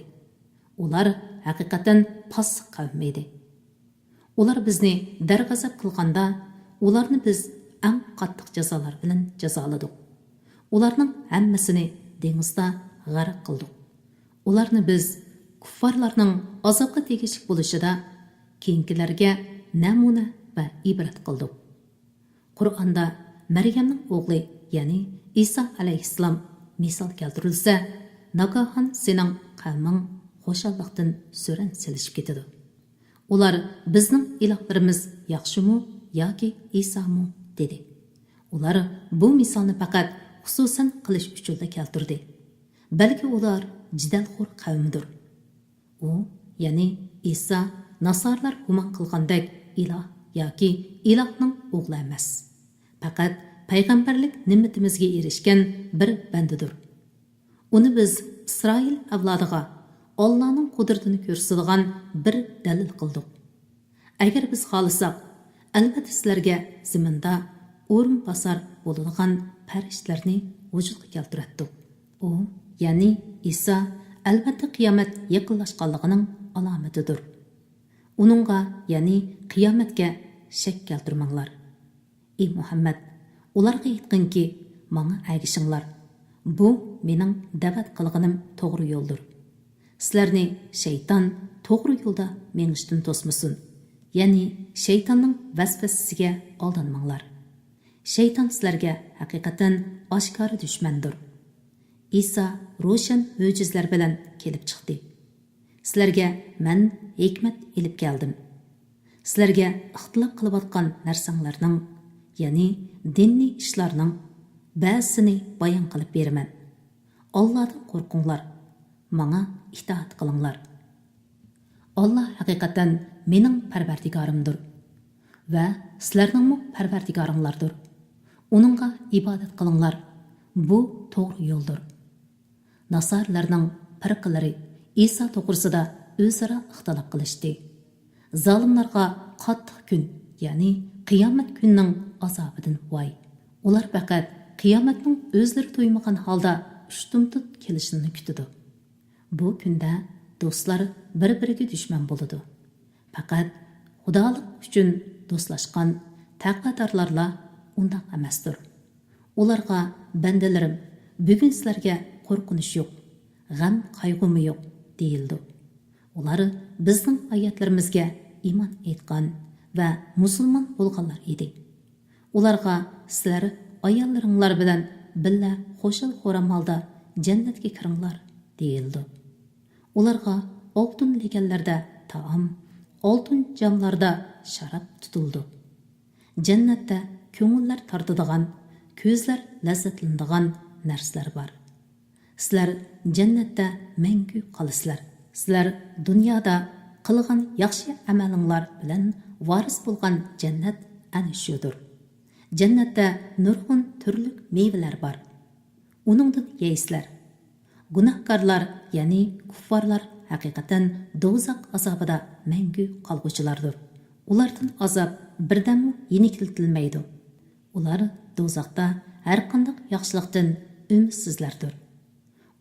ئۇلار ھەقىقەتەن پاسسىق قەۋم ئىدى. ئۇلار بىزنى دەرغەزەپ قىلغاندا، ئۇلارنى بىز ئەڭ قاتتىق جازالار بىلەن جازالىدۇق. ئۇلارنىڭ ھەممىسىنى دېڭىزدا غەرق قىلدۇق. ئۇلارنى بىز كۇففارلارنىڭ ئازابقا تېگىشلىك بولۇشىدا كېيىنكىلەرگە نەمۇنە ۋە ئىبرەت قىلدۇق. قۇرئاندا مەريەمنىڭ ئوغلى، يەنى ئىسا ئەلەيھىسسالام مىسال كەلتۈرۈلسە، ناگاھان سېنىڭ قەۋمىڭ خۇشاللىقتىن سۈرەن سېلىشىپ كېتىدۇ. ئۇلار، «بىزنىڭ ئىلاھلىرىمىز ياخشىمۇ ياكى ئىسامۇ؟» دېدى. ئۇلار بۇ مىسالنى پەقەت خۇسۇسەن قىلىش ئۈچۈنلا كەلتۈردى. بەلكى ئۇلار جېدەلخور قەۋمدۇر. ئۇ، يەنى ئىسا، ناسارىلار گۇمان قىلغاندەك ئىلاھ ياكى ئىلاھنىڭ ئوغلى ئەمەس. پەقەت پەيغەمبەرلىك نېمىتىمىزگە ئېرىشكەن بىر بەندىدۇر. ئۇنى بىز ئىسرائىل ئەۋلادىغا ئاللانىڭ قۇدرىتىنى كۆرسىتىدىغان بىر دەلىل قىلدۇق. ئەگەر بىز خالىساق، ئەلۋەتتە سىلەرگە زېمىندا ئورۇنباسار بولىدىغان پەرىشتىلەرنى ۋۇجۇدقا كەلتۈرەتتۇق. ئۇ، يەنى ئىسا، ئەلۋەتتە قىيامەت يېقىنلاشقانلىقىنىڭ ئالامىتىدۇر. ئۇنىڭغا، يەنى قىيامەتكە شەك كەلتۈرمەڭلار. ئى مۇھەممەد، ئۇلارغا ئېيتقىنكى، ماڭا ئەگىشىڭلار. بۇ مېنىڭ دەۋەت قىلغىنىم توغرا يولدۇر. سىلەرنى شەيتان توغرا يولدا مېڭىشتىن توسمىسۇن. يەنى شەيتاننىڭ ۋەسۋەسىسىگە ئالدانماڭلار. شەيتان سىلەرگە ھەقىقەتەن ئاشكارا دۈشمەندۇر. ئىسا روشەن مۆجىزىلەر بىلەن كېلىپ چىقتى. سىلەرگە مەن ھېكمەت ئېلىپ كەلدىم. سىلەرگە ئىختىلاپ قىلىۋاتقان نەرسەڭلارنىڭ، يەنى دىنىي ئىشلارنىڭ بەزىسىنى بايان قىلىپ بېرىمەن. ئاللادىن قورقۇڭلار، ماڭا ئىتائەت قىلىڭلار. ئاللا ھەقىقەتەن مېنىڭ پەرۋەردىگارىمدۇر ۋە سىلەرنىڭمۇ پەرۋەردىگارىڭلاردۇر. ئۇنىڭغا ئىبادەت قىلىڭلار، بۇ توغرا يولدۇر. ناسارىلارنىڭ پىرقىلىرى ئىسا توغرىسىدا ئۆزئارا ئىختىلاپ قىلىشتى. زالىملارغا قاتتىق كۈن، يەنى قىيامەت كۈنىنىڭ ئازابىدىن ۋاي! ئۇلار پەقەت قىيامەتنىڭ ئۆزلىرى تۇيمىغان ھالدا ئۇشتۇمتۇت كېلىشىنىلا كۈتىدۇ. بۇ كۈندە دوستلار بىر-بىرىگە دۈشمەن بولىدۇ. پەقەت خۇدالىق ئۈچۈن دوستلاشقان تەقۋادارلارلا ئۇنداق ئەمەستۇر. ئۇلارغا، «بەندىلىرىم، بۈگۈن سىلەرگە قورقۇنچ يوق، غەم-قايغۇمۇ يوق» دېيىلىدۇ. ئۇلار بىزنىڭ ئايەتلىرىمىزگە ئىمان ئېيتقان ۋە مۇسۇلمان بولغانلار ئىدى. ئۇلارغا، «سىلەر ئاياللىرىڭلار بىلەن بىللە خۇشال-خۇرام ھالدا جەننەتكە كىرىڭلار» دېيىلىدۇ. ئۇلارغا ئالتۇن لېگەنلەردە تائام، ئالتۇن جاملاردا شاراب تۇتۇلىدۇ. جەننەتتە كۆڭۈللەر تارتىدىغان، كۆزلەر لەززەتلىنىدىغان نەرسىلەر بار. سىلەر جەننەتتە مەڭگۈ قالىسىلەر. سىلەر دۇنيادا قىلغان ياخشى ئەمەلىڭلار بىلەن ۋارىس بولغان جەننەت ئەنە شۇدۇر. جەننەتتە نۇرغۇن تۈرلۈك مېۋىلەر بار. ئۇنىڭدىن يەيسىلەر. گۇناھكارلار، يەنى كۇففارلار ھەقىقەتەن دوزاخ ئازابىدا مەڭگۈ قالغۇچىلاردۇر. ئۇلاردىن ئازاب بىردەممۇ يېنىكلىتىلمەيدۇ. ئۇلار دوزاختا ھەرقانداق ياخشىلىقتىن ئۈمىدسىزلەردۇر.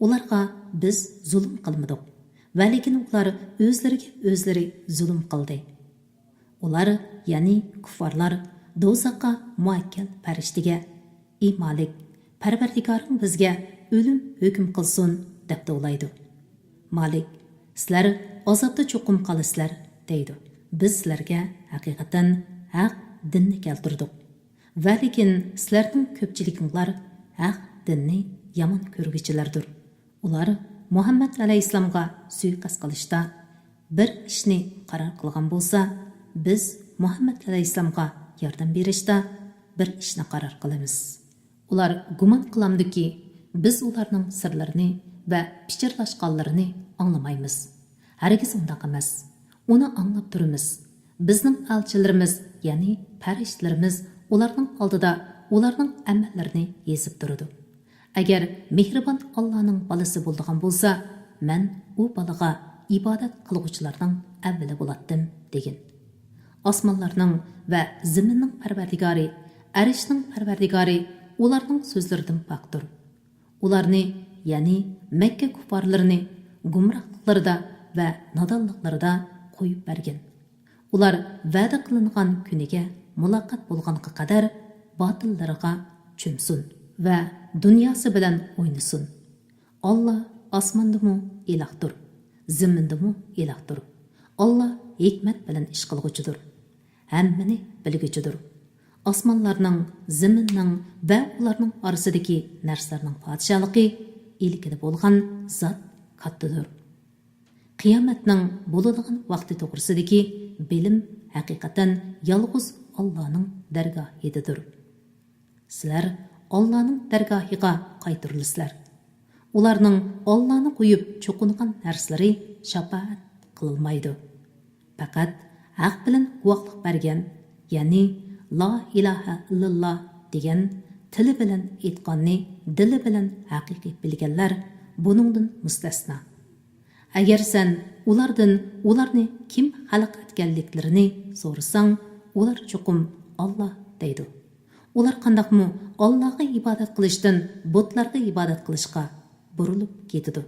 ئۇلارغا بىز زۇلۇم قىلمىدۇق، ۋەلىكىن ئۇلار ئۆزلىرىگە ئۆزلىرى زۇلۇم قىلدى. ئۇلار، يەنى كۇففارلار، دوزاخقا مۇئەككەل پەرىشتىگە، «ئى مالىك، پەرۋەردىگارىڭ بىزگە ئۆلۈم ھۆكۈم قىلسۇن» دەپ توۋلايدۇ. مالىك، «سىلەر ئازابتا چوقۇم قالىسىلەر» دەيدۇ. «بىز سىلەرگە ھەقىقەتەن ھەق دىننى كەلتۈردۇق. ۋەلىكىن سىلەرنىڭ كۆپچىلىكىڭلار ھەق دىننى يامان كۆرگۈچىلەردۇر.» ئۇلار مۇھەممەد ئەلەيھىسسالامغا سۇيىقەست قىلىشتا بىر ئىشنى قارار قىلغان بولسا، بىز مۇھەممەد ئەلەيھىسسالامغا ياردەم بېرىشتا بىر ئىشنى قارار قىلىمىز. ئۇلار گۇمان قىلامدۇكى، بىز ئۇلارنىڭ سىرلىرىنى ۋە پىچىرلاشقانلىرىنى ئاڭلىمايمىز. ھەرگىز ئۇنداق ئەمەس. ئۇنى ئاڭلاپ تۇرىمىز. بىزنىڭ ئەلچىلىرىمىز، يەنى پەرىشتىلىرىمىز ئۇلارنىڭ ئالدىدا ئۇلارنىڭ ئەمەللىرىنى يېزىپ تۇرىدۇ. ئەگەر مېھرىبان ئاللانىڭ بالىسى بولىدىغان بولسا، مەن ئۇ بالىغا ئىبادەت قىلغۇچىلارنىڭ ئەۋۋىلى بولاتتىم، دېگىن. ئاسمانلارنىڭ ۋە زېمىننىڭ پەرۋەردىگارى، ئەرشنىڭ پەرۋەردىگارى ئۇلارنىڭ سۆزلىرىدىن پاكتۇر. ئۇلارنى، يەنى مەككە كۇففارلىرىنى گۇمراھلىقلىرىدا ۋە نادانلىقلىرىدا قويۇپ بەرگىن. ئۇلار ۋەدە قىلىنغان كۈنىگە مۇلاقات بولغانغا قەدەر باتىللىرىغا چۆمسۇن ۋە دۇنياسى بىلەن ئوينىسۇن. ئاللا ئاسماندىمۇ ئىلاھتۇر، زېمىندىمۇ ئىلاھتۇر. ئاللا ھېكمەت بىلەن ئىش قىلغۇچىدۇر، ھەممىنى بىلگۈچىدۇر. ئاسمانلارنىڭ، زېمىننىڭ ۋە ئۇلارنىڭ ئارىسىدىكى نەرسىلەرنىڭ پادىشاھلىقى ئىلكىدە بولغان زات كاتتىدۇر. قىيامەتنىڭ بولىدىغان ۋاقتى توغرىسىدىكى بىلىم ھەقىقەتەن يالغۇز ئاللانىڭ دەرگاھىدىدۇر. سىلەر ئاللانىڭ دەرگاھىغا قايتۇرۇلىسىلەر. ئۇلارنىڭ ئاللانى قويۇپ چوقۇنغان نەرسىلىرى شاپائەت قىلالمايدۇ. پەقەت ھەق بىلەن گۇۋاھلىق بەرگەن، يەنى لا ئىلاھە ئىللاللا دېگەن تىلى بىلەن ئېيتقاننى دىلى بىلەن ھەقىقىي بىلگەنلەر بۇنىڭدىن مۇستەسنا. ئەگەر سەن ئۇلاردىن ئۇلارنى كىم خەلق ئەتكەنلىكلىرىنى سورىساڭ، ئۇلار چوقۇم ئاللا دەيدۇ. ئۇلار قانداقمۇ ئاللاغا ئىبادەت قىلىشتىن بۇتلارغا ئىبادەت قىلىشقا بۇرۇلۇپ كېتىدۇ.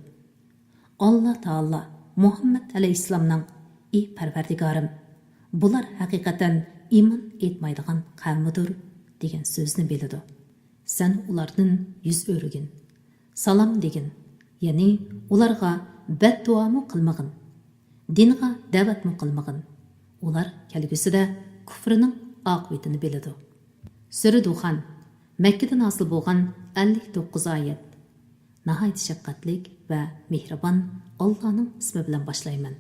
ئاللا تائالا مۇھەممەد ئەلەيھىسسالامنىڭ، ئى پەرۋەردىگارىم، بۇلار ھەقىقەتەن ئىمان ئېيتمايدىغان قەۋمىدۇر، دېگەن سۆزنى بىلىدۇ. سەن ئۇلاردىن يۈز ئۆرۈگىن. سالام دېگىن، يەنى ئۇلارغا بەددۇئامۇ قىلمىغىن، دىنغا دەۋەتمۇ قىلمىغىن. ئۇلار كەلگۈسىدە كۇفرىنىڭ ئاقىۋىتىنى بىلىدۇ. سۈرە دۇخان، مەككىدە نازىل بولغان، ئەللىك توققۇز ئايەت. ناھايىتى شەپقەتلىك ۋە مېھرىبان ئاللانىڭ ئىسمى بىلەن باشلايمەن.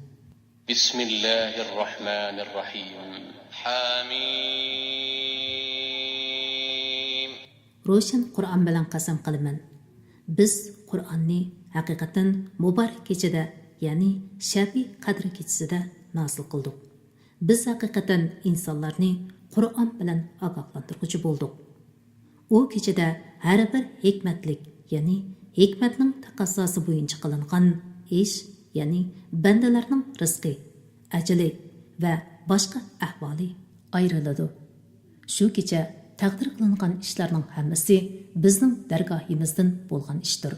بسم الله الرحمن الرحيم. حميم. روشەن قۇرئان بىلەن قەسەم قىلىمەن. بىز قۇرئاننى ھەقىقەتەن مۇبارەك كېچىدە، يەنى شەبى قەدرى كېچىسىدە نازىل قىلدۇق. بىز ھەقىقەتەن ئىنسانلارنى قۇرئان بىلەن ئاگاھلاندۇرغۇچى بولدۇق. ئۇ كېچىدە ھەر بىر ھېكمەتلىك، يەنى ھېكمەتنىڭ تەقەززاسى بويىچە قىلىنغان ئىش، يەنى بەندىلەرنىڭ رىزقى، ئەجىلى ۋە باشقا ئەھۋالى ئايرىلىدۇ. شۇ كېچە تەقدىر قىلىنغان ئىشلارنىڭ ھەممىسى بىزنىڭ دەرگاھىمىزدىن بولغان ئىشتۇر.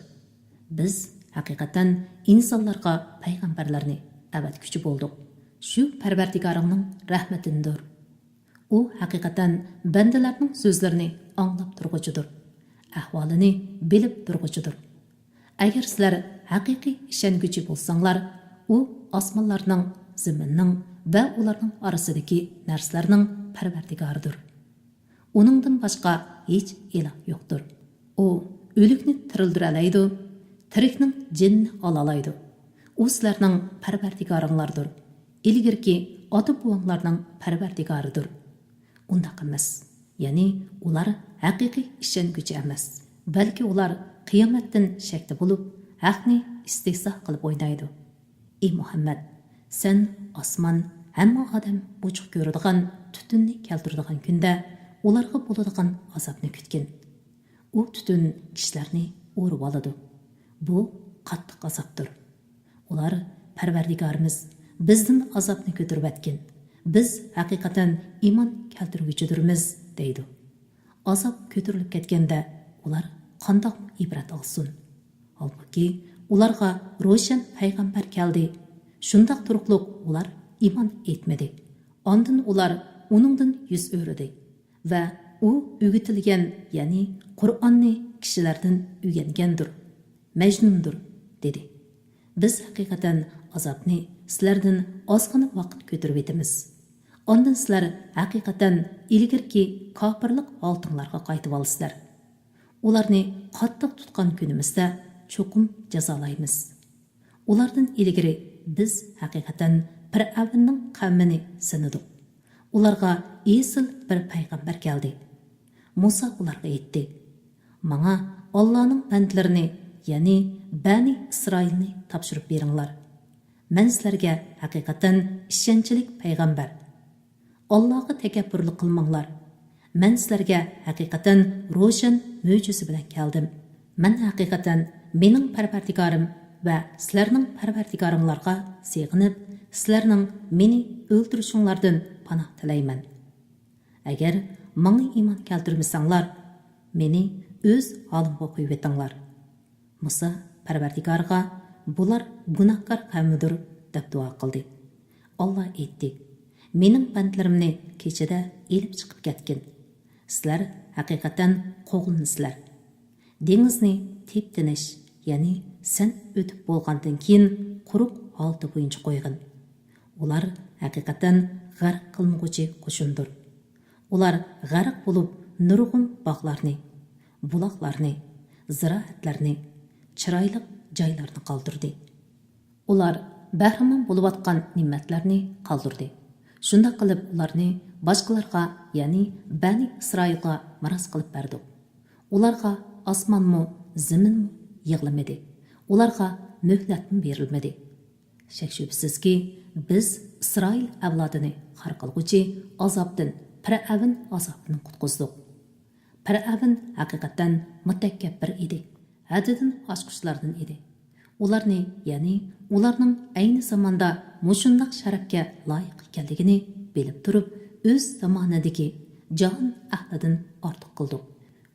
بىز ھەقىقەتەن ئىنسانلارغا پەيغەمبەرلەرنى ئەۋەتكۈچى بولدۇق. شۇ پەرۋەردىگارىڭنىڭ رەھمىتىدىندۇر. ئۇ ھەقىقەتەن بەندىلەرنىڭ سۆزلىرىنى ئاڭلاپ تۇرغۇچىدۇر، ئەھۋالىنى بىلىپ تۇرغۇچىدۇر. ئەگەر سىلەر ھەقىقىي ئىشەنگۈچى بولساڭلار، ئۇ ئاسمانلارنىڭ، زېمىننىڭ ۋە ئۇلارنىڭ ئارىسىدىكى نەرسىلەرنىڭ پەرۋەردىگارىدۇر. ئۇنىڭدىن باشقا ھېچ ئىلاھ يوقتۇر. ئۇ ئۆلۈكنى تىرىلدۈرەلەيدۇ، تىرىكنىڭ جېنىنى ئالالايدۇ. ئۇ سىلەرنىڭ پەرۋەردىگارىڭلاردۇر. ئىلگىرىكى ئاتا-بوۋاڭلارنىڭ پەرۋەردىگارىدۇر. ئۇنداق ئەمەس. يەنى ئۇلار ھەقىقىي ئىشەنگۈچى ئەمەس. بەلكى ئۇلار قىيامەتتىن شەكتە بولۇپ، ھەقنى ئىستېھزا قىلىپ ئوينايدۇ. ئى مۇھەممەد، سەن ئاسمان ھەممە ئادەم ئوچۇق كۆرىدىغان تۈتۈننى كەلتۈرىدىغان كۈندە ئۇلارغا بولىدىغان ئازابنى كۈتكىن. ئۇ تۈتۈن كىشىلەرنى ئورىۋالىدۇ. بۇ قاتتىق ئازابتۇر. ئۇلار، پەرۋەردىگارىمىز، بىزدىن ئازابنى كۆتۈرۈۋەتكىن. بىز ھەقىقەتەن ئىمان كەلتۈرگۈچىدۇرمىز، دەيدۇ. ئازاب كۆتۈرۈلۈپ كەتكەندە ئۇلار قانداقمۇ ئىبرەت ئالسۇن؟ ھالبۇكى، ئۇلارغا روشەن پەيغەمبەر كەلدى. شۇنداق تۇرۇقلۇق ئۇلار ئىمان ئېيتمىدى. ئاندىن ئۇلار ئۇنىڭدىن يۈز ئۆرۈدى ۋە ئۇ ئۆگىتىلگەن، يەنى قۇرئاننى كىشىلەردىن ئۆگەنگەندۇر، مەجنۇندۇر، دېدى. بىز ھەقىقەتەن ئازابنى سىلەردىن ئازغىنە ۋاقىت كۆتۈرۈۋېتىمىز. ئاندىن سىلەر ھەقىقەتەن ئىلگىرىكى كاپىرلىق ھالىتىڭلارغا قايتىۋالىسىلەر. ئۇلارنى قاتتىق تۇتقان كۈنىمىزدە چوقۇم جازالايمىز. ئۇلاردىن ئىلگىرى بىز ھەقىقەتەن پىرئەۋننىڭ قەۋمىنى سىنىدۇق. ئۇلارغا ئېسىل بىر پەيغەمبەر كەلدى. مۇسا ئۇلارغا ئېيتتى، ماڭا ئاللانىڭ بەندىلىرىنى، يەنى بەنى ئىسرائىلنى تاپشۇرۇپ بېرىڭلار. مەن سىلەرگە ھەقىقەتەن ئىشەنچلىك پەيغەمبەر. ئاللاغا تەكەببۇرلۇق قىلماڭلار. مەن سىلەرگە ھەقىقەتەن روشەن مۆجىزە بىلەن كەلدىم. مەن ھەقىقەتەن مېنىڭ پەرۋەردىگارىم ۋە سىلەرنىڭ پەرۋەردىگارىڭلارغا سېغىنىپ، سىلەرنىڭ مېنى ئۆلتۈرۈشۈڭلاردىن پاناھ تىلەيمەن. ئەگەر ماڭا ئىمان كەلتۈرمىسەڭلار، مېنى ئۆز ھالىمغا قويۇۋېتىڭلار. مۇسا پەرۋەردىگارىغا، بۇلار گۇناھكار قەۋمىدۇر، دەپ دۇئا قىلدى. ئاللا ئېيتتى، مېنىڭ بەندىلىرىمنى كېچىدە ئېلىپ چىقىپ كەتكىن. سىلەر ھەقىقەتەن قوغلىنىسىلەر. دېڭىزنى تىپ-تىنچ، يەنى سەن ئۆتۈپ بولغاندىن كېيىن قۇرۇق ھالىتى بويىچە قويغىن. ئۇلار ھەقىقەتەن غەرق قىلمىغۇچى قوشۇندۇر. ئۇلار غەرق بولۇپ نۇرغۇن باغلارنى، بۇلاقلارنى، زىرائەتلەرنى، چىرايلىق جايلارنى قالدۇردى. ئۇلار بەھرىمەن بولۇۋاتقان نېمەتلەرنى قالدۇردى. شۇنداق قىلىپ ئۇلارنى باشقىلارغا، يەنى بەنى ئىسرائىلغا مىراس قىلىپ بەردۇق. ئۇلارغا ئاسمانمۇ، زېمىنمۇ يىغلىمىدى. ئۇلارغا مۆھلەتمۇ بېرىلمىدى. شەك-شۈبھىسىزكى، بىز ئىسرائىل ئەۋلادىنى خار قىلغۇچى ئازابتىن، پىرئەۋن ئازابىدىن قۇتقۇزدۇق. پىرئەۋن ھەقىقەتەن مۇتەكەببىر ئىدى، ھەددىدىن ئاشقۇچلاردىن ئىدى. ئۇلارنى، يەنى ئۇلارنىڭ ئەينى زاماندا مۇشۇنداق شەرەپكە لايىق ئىكەنلىكىنى بىلىپ تۇرۇپ، ئۆز زامانىدىكى جاھان ئەھلىدىن ئارتۇق قىلدۇق.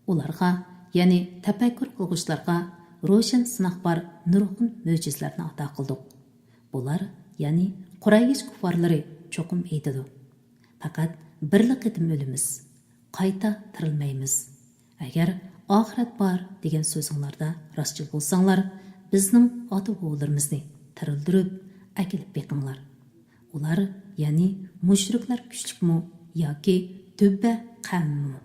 ئۇلارغا، يەنى تەپەككۇر قىلغۇچىلارغا روشەن سىناق بار نۇرغۇن مۆجىزىلەرنى ئاتا قىلدۇق. بۇلار، يەنى قۇرەيش كۇففارلىرى چوقۇم ئېيتىدۇ، پەقەت بىرلا قېتىم ئۆلىمىز، قايتا تىرىلمەيمىز. ئەگەر ئاخىرەت بار دېگەن سۆزۈڭلاردا راستچىل بولساڭلار، بىزنىڭ ئاتا-بوۋىلىرىمىزنى تىرىلدۈرۈپ ئەكېلىپ بېقىڭلار. ئۇلار، يەنى مۇشرىكلار كۈچلۈكمۇ ياكى تۆبە قەۋمىمۇ؟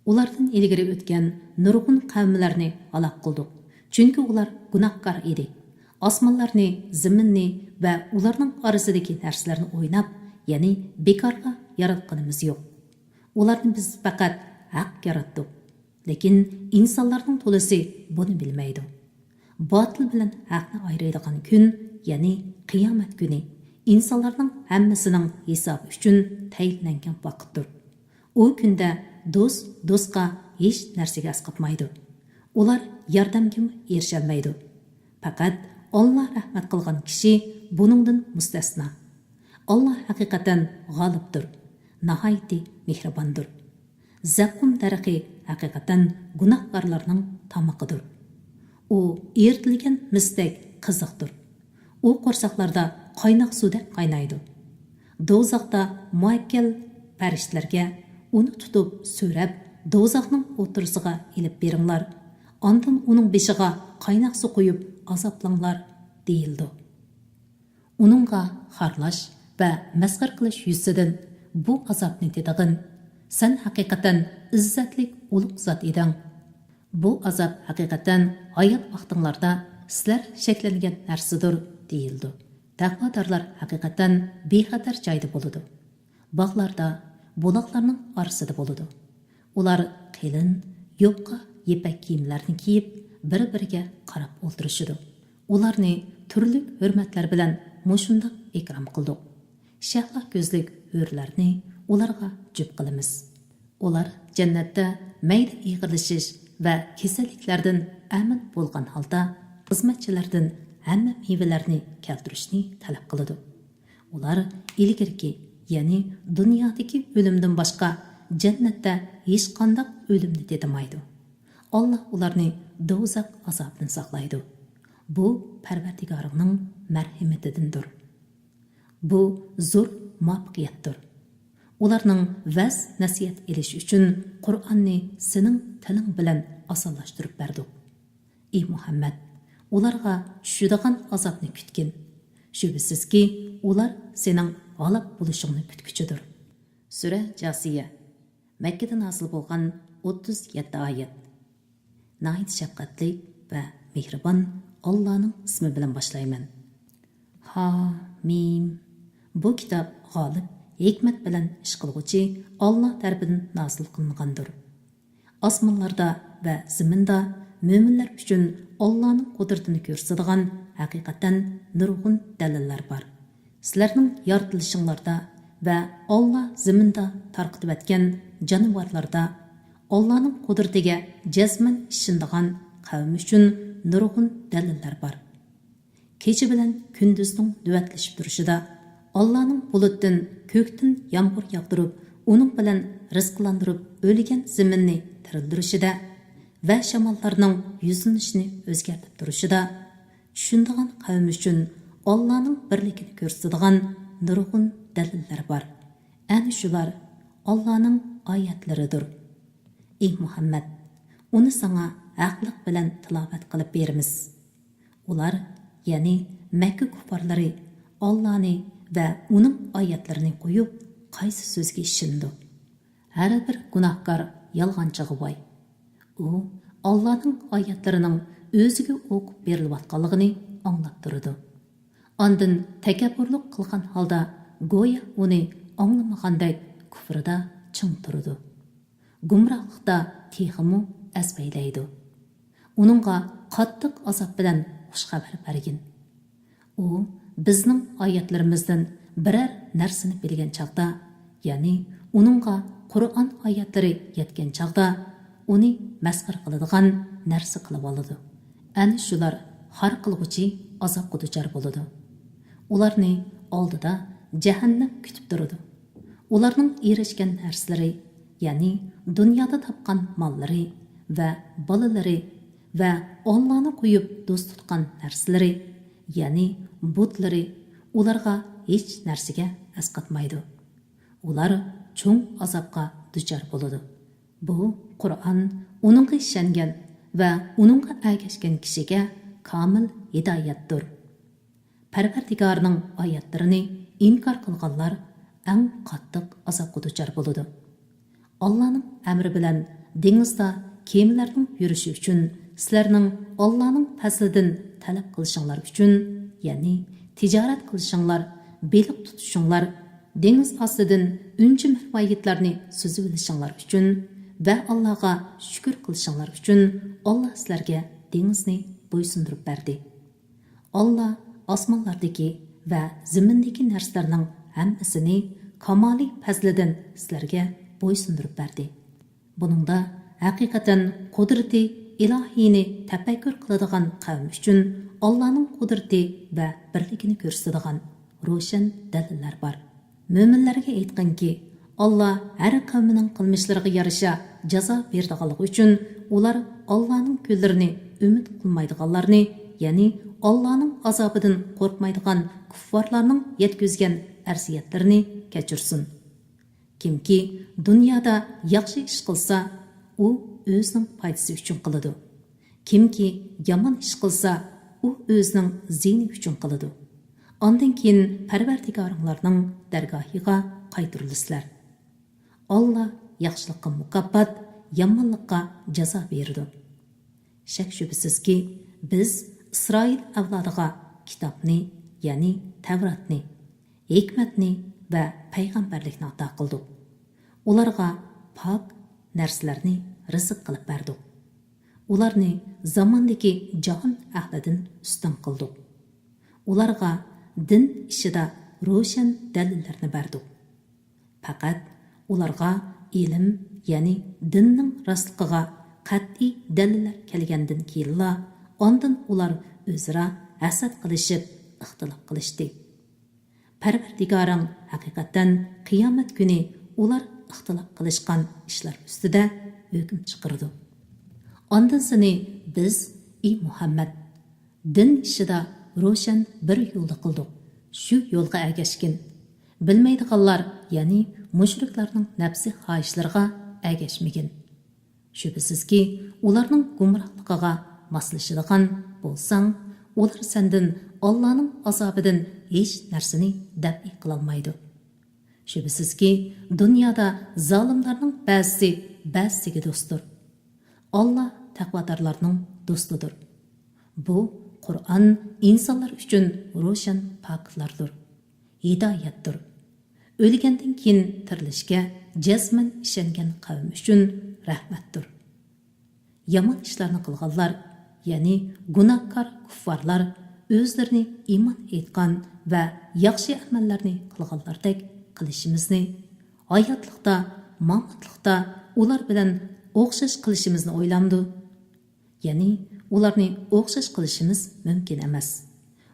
ئۇلاردىن ئىلگىرى ئۆتكەن نۇرغۇن قەۋملەرنى ھالاك قىلدۇق، چۈنكى ئۇلار گۇناھكار ئىدى. ئاسمانلارنى، زېمىننى ۋە ئۇلارنىڭ ئارىسىدىكى نەرسىلەرنى ئويناپ، يەنى بىكارغا ياراتقىنىمىز يوق. ئۇلارنى بىز پەقەت ھەق ياراتتۇق. لېكىن ئىنسانلارنىڭ تولىسى بۇنى بىلمەيدۇ. باتىل بىلەن ھەقنى ئايرىيدىغان كۈن، يەنى قىيامەت كۈنى، ئىنسانلارنىڭ ھەممىسىنىڭ ھېسابى ئۈچۈن تەيىنلەنگەن ۋاقىتتۇر. ئۇ كۈندە دوست دوستقا ھېچ نەرسىگە ئەسقاتمايدۇ. ئۇلار ياردەمگىمۇ ئېرىشەلمەيدۇ. پەقەت ئاللا رەھمەت قىلغان كىشى بۇنىڭدىن مۇستەسنا. ئاللا ھەقىقەتەن غالىبتۇر، ناھايىتى مېھرىباندۇر. زەققۇم دەرىخى ھەقىقەتەن گۇناھكارلارنىڭ تامىقىدۇر. ئۇ ئېرىتىلگەن مىستەك قىزىقتۇر. ئۇ قورساقلاردا قايناق سۇدەك قاينايدۇ. دوزاختا مۇئەككەل پەرىشتىلەرگە، ئۇنى تۇتۇپ سۆرەپ، دوزاخنىڭ ئوتتۇرىسىغا ئېلىپ بېرىڭلار، ئاندىن ئۇنىڭ بېشىغا قايناق سۇ قۇيۇپ ئازابلاڭلار، دېيىلىدۇ. ئۇنىڭغا خارلاش ۋە مەسخىرە قىلىش يۈزىسىدىن بۇ ئازابنى تېتىغىن. سەن ھەقىقەتەن ئىززەتلىك ئۇلۇغ زات ئىدىڭ. بۇ ئازاب ھەقىقەتەن ھايات ۋاقتىڭلاردا سىلەر شەكلەنگەن نەرسىدۇر، دېيىلىدۇ. تەقۋادارلار ھەقىقەتەن بىخەتەر جايدا بولىدۇ. باغلاردا، بۇلاقلارنىڭ ئارىسىدا بولىدۇ. ئۇلار قېلىن، يوپقا يىپەك كىيىملەرنى كىيىپ، بىر-بىرىگە قاراپ ئولتۇرۇشىدۇ. ئۇلارنى تۈرلۈك ھۆرمەتلەر بىلەن مۇشۇنداق ئىكرام قىلدۇق. شەھلا كۆزلۈك ھۆرلەرنى ئۇلارغا جۈپ قىلىمىز. ئۇلار جەننەتتە مەيدە ئېغىرلىشىش ۋە كېسەللىكلەردىن ئەمىن بولغان ھالدا خىزمەتچىلەردىن ھەممە مېۋىلەرنى كەلتۈرۈشنى تەلەپ قىلىدۇ. ئۇلار ئىلگىرىكى، يەنى دۇنيادىكى ئۆلۈمدىن باشقا جەننەتتە ھېچقانداق ئۆلۈمنى تېتىمايدۇ. ئاللا ئۇلارنى دوزاخ ئازابىدىن ساقلايدۇ. بۇ پەرۋەردىگارىڭنىڭ مەرھىمىتىدىندۇر. بۇ زور مۇۋەپپەقىيەتتۇر. ئۇلارنىڭ ۋەز-نەسىھەت ئېلىشى ئۈچۈن قۇرئاننى سېنىڭ تىلىڭ بىلەن ئاسانلاشتۇرۇپ بەردۇق. ئى مۇھەممەد، ئۇلارغا چۈشىدىغان ئازابنى كۈتكىن. شۈبھىسىزكى، ئۇلار سېنىڭ ھالاك بولۇشۇڭنى كۈتكۈچىدۇر. سۈرە جاسىيە. مەككىدە نازىل بولغان، ئوتتۇز يەتتە ئايەت. ناھايىتى شەپقەتلىك ۋە مېھرىبان ئاللانىڭ ئىسمى بىلەن باشلايمەن. ھا، مىم. بۇ كىتاب غالىب، ھېكمەت بىلەن ئىش قىلغۇچى ئاللا تەرىپىدىن نازىل قىلىنغاندۇر. ئاسمانلاردا ۋە زېمىندا مۆمىنلەر ئۈچۈن ئاللانىڭ قۇدرىتىنى كۆرسىتىدىغان ھەقىقەتەن نۇرغۇن دەلىللەر بار. سىلەرنىڭ يارىتىلىشىڭلاردا ۋە ئاللا زېمىندا تارقىتىۋەتكەن جانىۋارلاردا ئاللانىڭ قۇدرىتىگە جەزمەن ئىشىنىدىغان قەۋم ئۈچۈن نۇرغۇن دەلىللەر بار. كېچە بىلەن كۈندۈزنىڭ نۆۋەتلىشىپ تۇرۇشىدا، ئاللانىڭ بۇلۇتتىن، كۆكتىن يامغۇر ياغدۇرۇپ، ئۇنىڭ بىلەن رىزقىلاندۇرۇپ، ئۆلگەن زېمىننى تىرىلدۈرۈشىدە ۋە شاماللارنىڭ يۈزلىنىشىنى ئۆزگەرتىپ تۇرۇشىدا، چۈشىنىدىغان قەۋم ئۈچۈن ئاللانىڭ بىرلىكىنى كۆرسىتىدىغان نۇرغۇن دەلىللەر بار. ئەنە شۇلار ئاللانىڭ ئايەتلىرىدۇر. ئى مۇھەممەد، ئۇنى ساڭا ھەقلىق بىلەن تىلاۋەت قىلىپ بېرىمىز. ئۇلار، يەنى مەككە كۇففارلىرى، ئاللانى ۋە ئۇنىڭ ئايەتلىرىنى قويۇپ، قايسى سۆزگە ئىشىنىدۇ؟ ھەر بىر گۇناھكار يالغانچىغا ۋاي! ئۇ ئاللانىڭ ئايەتلىرىنىڭ ئۆزىگە ئوقۇپ بېرىلىۋاتقانلىقىنى ئاڭلاپ تۇرىدۇ. ئاندىن تەكەببۇرلۇق قىلغان ھالدا گويا ئۇنى ئاڭلىمىغاندەك كۇفرىدا چىڭ تۇرىدۇ. گۇمراھلىقتا تېخىمۇ ئەزبەيلەيدۇ. ئۇنىڭغا قاتتىق ئازاب بىلەن خۇش خەۋەر بەرگىن. ئۇ بىزنىڭ ئايەتلىرىمىزدىن بىرەر نەرسىنى بىلگەن چاغدا، يەنى ئۇنىڭغا قۇرئان ئايەتلىرى يەتكەن چاغدا، ئۇنى مەسخىرە قىلىدىغان نەرسە قىلىۋالىدۇ. ئەنە شۇلار خار قىلغۇچى ئازابقا دۇچار بولىدۇ. ئۇلارنى ئالدىدا جەھەننەم كۈتۈپ تۇرىدۇ. ئۇلارنىڭ ئېرىشكەن نەرسىلىرى، يەنى دۇنيادا تاپقان ماللىرى ۋە بالىلىرى ۋە ئاللانى قويۇپ دوست تۇتقان نەرسىلىرى، يەنى بۇتلىرى ئۇلارغا ھېچ نەرسىگە ئەسقاتمايدۇ. ئۇلار چوڭ ئازابقا دۇچار بولىدۇ. بۇ قۇرئان ئۇنىڭغا ئىشەنگەن ۋە ئۇنىڭغا ئەگەشكەن كىشىگە كامىل ھىدايەتتۇر. پەرۋەردىگارنىڭ ئايەتلىرىنى ئىنكار قىلغانلار ئەڭ قاتتىق ئازابقا دۇچار بولىدۇ. ئاللانىڭ ئەمرى بىلەن دېڭىزدا كېمىلەرنىڭ يۈرۈشى ئۈچۈن سىلەرنىڭ ئاللانىڭ پەزلىدىن تەلەپ قىلىشىڭلار ئۈچۈن، يەنى تىجارەت قىلىشىڭلار، بېلىق تۇتۇشۇڭلار، دېڭىز ئاستىدىن ئۈنچە-مەرۋايىتلارنى سۈزۈۋېلىشىڭلار ئۈچۈن ۋە ئاللاغا شۈكۈر قىلىشىڭلار ئۈچۈن ئاللا سىلەرگە دېڭىزنى بويسۇندۇرۇپ بەردى. ئاللا ئاسمانلاردىكى ۋە زېمىندىكى نەرسىلەرنىڭ ھەممىسىنى كامالىي پەزلىدىن سىلەرگە بويسۇندۇرۇپ بەردى. بۇنىڭدا ھەقىقەتەن قۇدرىتى ئىلاھىينى تەپەككۇر قىلىدىغان قەۋم ئۈچۈن ئاللانىڭ قۇدرىتى ۋە بىرلىكىنى كۆرسىتىدىغان روشەن دەلىللەر بار. مۆمىنلەرگە ئېيتقىنكى، ئاللا ھەر قەۋمنىڭ قىلمىشلىرىغا يارىشا جازا بېرىدىغانلىقى ئۈچۈن ئۇلار ئاللانىڭ كۈنلىرىنى ئۈمىد قىلمايدىغانلارنى، يەنى ئاللانىڭ ئازابىدىن قورقمايدىغان كۇففارلارنىڭ يەتكۈزگەن ئەزىيەتلىرىنى كەچۈرسۇن. كىمكى دۇنيادا ياخشى ئىش قىلسا، ئۇ ئۆزىنىڭ پايدىسى ئۈچۈن قىلىدۇ. كىمكى يامان ئىش قىلسا، ئۇ ئۆزىنىڭ زىيىنى ئۈچۈن قىلىدۇ. ئاندىن كېيىن پەرۋەردىگارىڭلارنىڭ دەرگاھىغا قايتۇرۇلىسىلەر. ئاللا ياخشىلىققا مۇكاپات، يامانلىققا جازا بېرىدۇ. شەك-شۈبھىسىزكى، بىز ئىسرائىل ئەۋلادىغا كىتابنى، يەنى تەۋراتنى، ھېكمەتنى ۋە پەيغەمبەرلىكنى ئاتا قىلدۇق. ئۇلارغا پاك نەرسىلەرنى رىزىق قىلىپ بەردۇق. ئۇلارنى زاماندىكى جاھان ئەھلىدىن ئۈستۈن قىلدۇق. ئۇلارغا دىن ئىشىدا روشەن دەلىللەرنى بەردۇق. پەقەت ئۇلارغا ئىلىم، يەنى دىننىڭ راستلىقىغا قەتئىي دەلىللەر كەلگەندىن كېيىنلا، ئاندىن ئۇلار ئۆزئارا ھەسەت قىلىشىپ، ئىختىلاپ قىلىشتى. پەرۋەردىگارىڭ ھەقىقەتەن قىيامەت كۈنى ئۇلار ئىختىلاپ قىلىشقان ئىشلار ئۈستىدە ھۆكۈم چىقىرىدۇ. ئاندىن سېنى بىز، ئى مۇھەممەد، دىن ئىشىدا روشەن بىر يولدا قىلدۇق. شۇ يولغا ئەگەشكىن. بىلمەيدىغانلار، يەنى مۇشرىكلارنىڭ نەپسى خاھىشلىرىغا ئەگەشمىگىن. شۈبھىسىزكى، ئۇلارنىڭ گۇمراھلىقىغا ماسلىشىدىغان بولساڭ، ئۇلار سەندىن ئاللانىڭ ئازابىدىن ھېچ نەرسىنى دەپئى قىلالمايدۇ. شۈبھىسىزكى، دۇنيادا زالىملارنىڭ بەزىسى بەزىسىگە دوستتۇر. ئاللا تەقۋادارلارنىڭ دوستىدۇر. بۇ قۇرئان ئىنسانلار ئۈچۈن روشەن پاكىتلاردۇر، ھىدايەتتۇر. ئۆلگەندىن كېيىن تىرىلىشكە جەزمەن ئىشەنگەن قەۋم ئۈچۈن رەھمەتتۇر. يامان ئىشلارنى قىلغانلار، يەنى گۇناھكار كۇففارلار ئۆزلىرىنى ئىمان ئېيتقان ۋە ياخشى ئەمەللەرنى قىلغانلاردەك قىلىشىمىزنى، ھاياتلىقتا، ماماتلىقتا ئۇلار بىلەن ئوخشاش قىلىشىمىزنى ئويلامدۇ؟ يەنى ئۇلارنى ئوخشاش قىلىشىمىز مۇمكىن ئەمەس.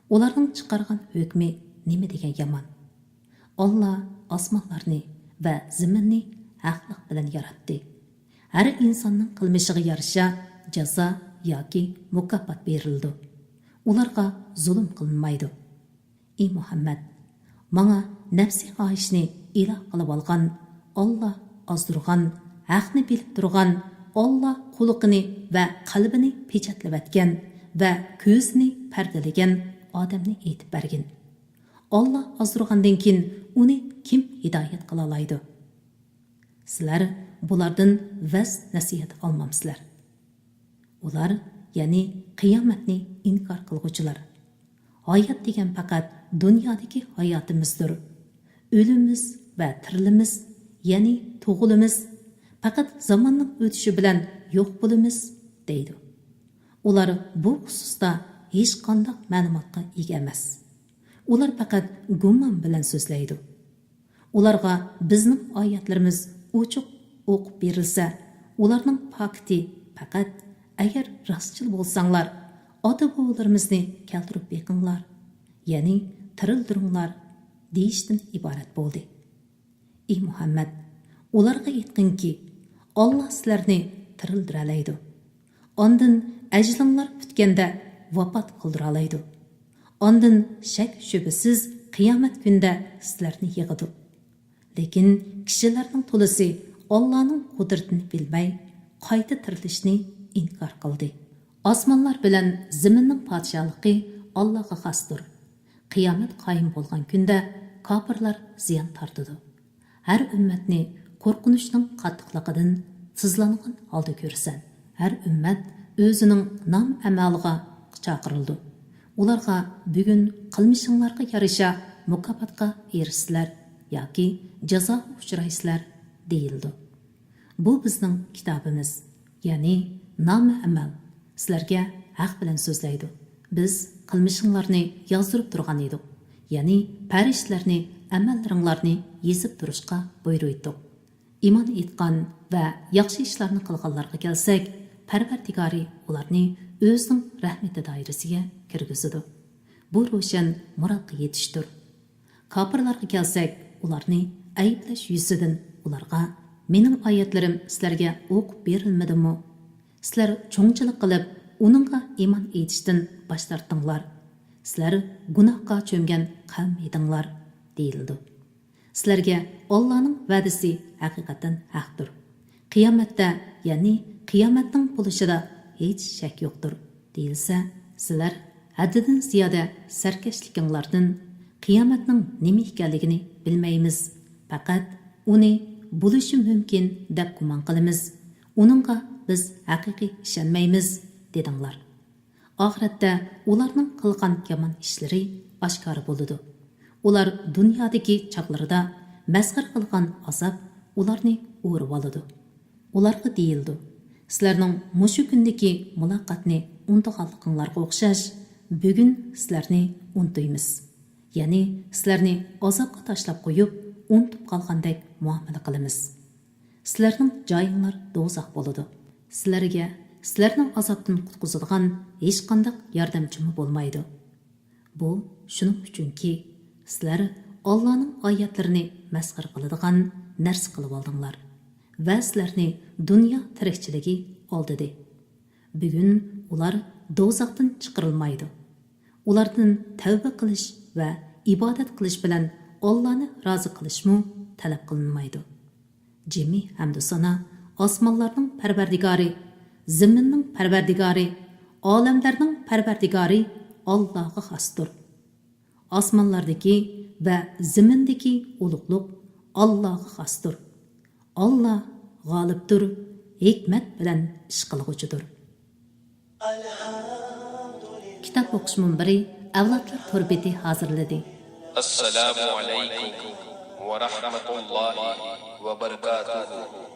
ئۇلارنىڭ چىقارغان ھۆكمى نېمە دېگەن يامان! ئاللا ئاسمانلارنى ۋە زېمىننى ھەقلىق بىلەن ياراتتى. ھەر ئىنساننىڭ قىلمىشىغا يارىشا جازا ياكى مۇكاپات بېرىلىدۇ. ئۇلارغا زۇلۇم قىلىنمايدۇ. ئى مۇھەممەد، ماڭا نەپسىي خاھىشنى ئىلاھ قىلىۋالغان، ئاللا ئازدۇرغان، ھەقنى بىلىپ تۇرغان، ئاللا قۇلىقىنى ۋە قەلبىنى پېچەتلىۋەتكەن ۋە كۆزىنى پەردىلىگەن ئادەمنى ئېيتىپ بەرگىن. ئاللا ئازدۇرغاندىن كېيىن ئۇنى كىم ھىدايەت قىلالايدۇ؟ سىلەر بۇلاردىن ۋەز نەسىھەت ئالمامسىلەر؟ ئۇلار، يەنى قىيامەتنى ئىنكار قىلغۇچىلار. ھايات دېگەن پەقەت دۇنيادىكى ھاياتىمىزدۇر. ئۆلىمىز ۋە تىرىلىمىز، يەنى تۇغۇلىمىز، پەقەت زاماننىڭ ئۆتۈشى بىلەن يوق بولىمىز، دەيدۇ. ئۇلار بۇ خۇسۇستا ھېچقانداق مەلۇماتقا ئىگە ئەمەس. ئۇلار پەقەت گۇمان بىلەن سۆزلەيدۇ. ئۇلارغا بىزنىڭ ئايەتلىرىمىز ئوچۇق ئوقۇپ بېرىلسە، ئۇلارنىڭ پاكىتى پەقەت، «ئەگەر راستچىل بولساڭلار، ئاتا-بوۋىلىرىمىزنى كەلتۈرۈپ بېقىڭلار، يەنى تىرىلدۈرۈڭلار» دېيىشتىن ئىبارەت بولدى. ئى مۇھەممەد، ئۇلارغا ئېيتقىنكى، ئاللا سىلەرنى تىرىلدۈرەلەيدۇ. ئاندىن ئەجىلىڭلار پۈتكەندە ۋاپات قىلدۇرالايدۇ. ئاندىن شەك-شۈبھىسىز قىيامەت كۈنىدە سىلەرنى يىغىدۇ. لېكىن كىشىلەرنىڭ تولىسى ئاللانىڭ قۇدرىتىنى بىلمەي، قايتا تىرىلىشنى ئىنكار قىلدى. ئاسمانلار بىلەن زېمىننىڭ پادىشاھلىقى ئاللاغا خاستۇر. قىيامەت قايىم بولغان كۈندە كاپىرلار زىيان تارتىدۇ. ھەر ئۈممەتنى قورقۇنچنىڭ قاتتىقلىقىدىن تىزلانغان ھالدا كۆرىسەن. ھەر ئۈممەت ئۆزىنىڭ نام-ئەمالىغا چاقىرىلىدۇ. ئۇلارغا، «بۈگۈن قىلمىشىڭلارغا يارىشا مۇكاپاتقا ئېرىشىسىلەر ياكى جازاغا ئۇچرايسىلەر» دېيىلىدۇ. بۇ بىزنىڭ كىتابىمىز، يەنى نامە-ئەمەل، سىلەرگە ھەق بىلەن سۆزلەيدۇ. بىز قىلمىشىڭلارنى يازدۇرۇپ تۇرغان ئىدۇق، يەنى پەرىشتىلەرنى ئەمەللىرىڭلارنى يېزىپ تۇرۇشقا بۇيرۇيتتۇق. ئىمان ئېيتقان ۋە ياخشى ئىشلارنى قىلغانلارغا كەلسەك، پەرۋەردىگارى ئۇلارنى ئۆزىنىڭ رەھمىتى دائىرىسىگە كىرگۈزىدۇ. بۇ روشەن مۇرادقا يېتىشتۇر. كاپىرلارغا كەلسەك، ئۇلارنى ئەيىبلەش يۈزىسىدىن ئۇلارغا، «مېنىڭ ئايەتلىرىم سىلەرگە ئوقۇپ بېرىلمىدىمۇ؟ سىلەر چوڭچىلىق قىلىپ، ئۇنىڭغا ئىمان ئېيتىشتىن باش تارتتىڭلار. سىلەر گۇناھقا چۆمگەن قەۋم ئىدىڭلار» دېيىلىدۇ. سىلەرگە ئاللانىڭ ۋەدىسى ھەقىقەتەن ھەقتۇر. قىيامەتتە، يەنى قىيامەتنىڭ بولۇشىدا ھېچ شەك يوقتۇر، دېيىلسە، سىلەر ھەددىدىن زىيادە سەركەشلىكىڭلاردىن، «قىيامەتنىڭ نېمە ئىكەنلىكىنى بىلمەيمىز، پەقەت ئۇنى بولۇشى مۇمكىن دەپ گۇمان قىلىمىز، ئۇنىڭغا بىز ھەقىقىي ئىشەنمەيمىز» دېدىڭلار. ئاخىرەتتە ئۇلارنىڭ قىلغان يامان ئىشلىرى ئاشكارا بولىدۇ. ئۇلار دۇنيادىكى چاغلىرىدا مەسخىرە قىلغان ئازاب ئۇلارنى ئورىۋالىدۇ. ئۇلارغا دېيىلىدۇ، «سىلەرنىڭ مۇشۇ كۈندىكى مۇلاقاتنى ئۇنتۇغانلىقىڭلارغا ئوخشاش، بۈگۈن سىلەرنى ئۇنتۇيمىز.» يەنى سىلەرنى ئازابقا تاشلاپ قويۇپ، ئۇنتۇپ قالغاندەك مۇئامىلە قىلىمىز. سىلەرنىڭ جايىڭلار دوزاخ بولىدۇ. سىلەرگە سىلەرنىڭ ئازابتىن قۇتقۇزىدىغان ھېچقانداق ياردەمچىمۇ بولمايدۇ. بۇ شۇنىڭ ئۈچۈنكى، سىلەر ئاللانىڭ ئايەتلىرىنى مەسخىرە قىلىدىغان نەرسە قىلىۋالدىڭلار ۋە سىلەرنى دۇنيا تىرىكچىلىكى ئالدىدى. بۈگۈن ئۇلار دوزاختىن چىقىرىلمايدۇ. ئۇلاردىن تەۋبە قىلىش ۋە ئىبادەت قىلىش بىلەن ئاللانى رازى قىلىشمۇ تەلەپ قىلىنمايدۇ. جىمى ھەمدۇسانا ئاسمانلارنىڭ پەرۋەردىگارى، زېمىننىڭ پەرۋەردىگارى، ئالەملەرنىڭ پەرۋەردىگارى ئاللاغا خاستۇر. ئاسمانلاردىكى ۋە زېمىندىكى ئۇلۇغلۇق ئاللاغا خاستۇر. ئاللا غالىبتۇر، ھېكمەت بىلەن ئىش قىلغۇچىدۇر. كىتاب ئوقۇش مۇنبىرى ئەۋلادلار تور بېتى ھازىرلىدى. السلام عليكم ورحمة الله وبركاته.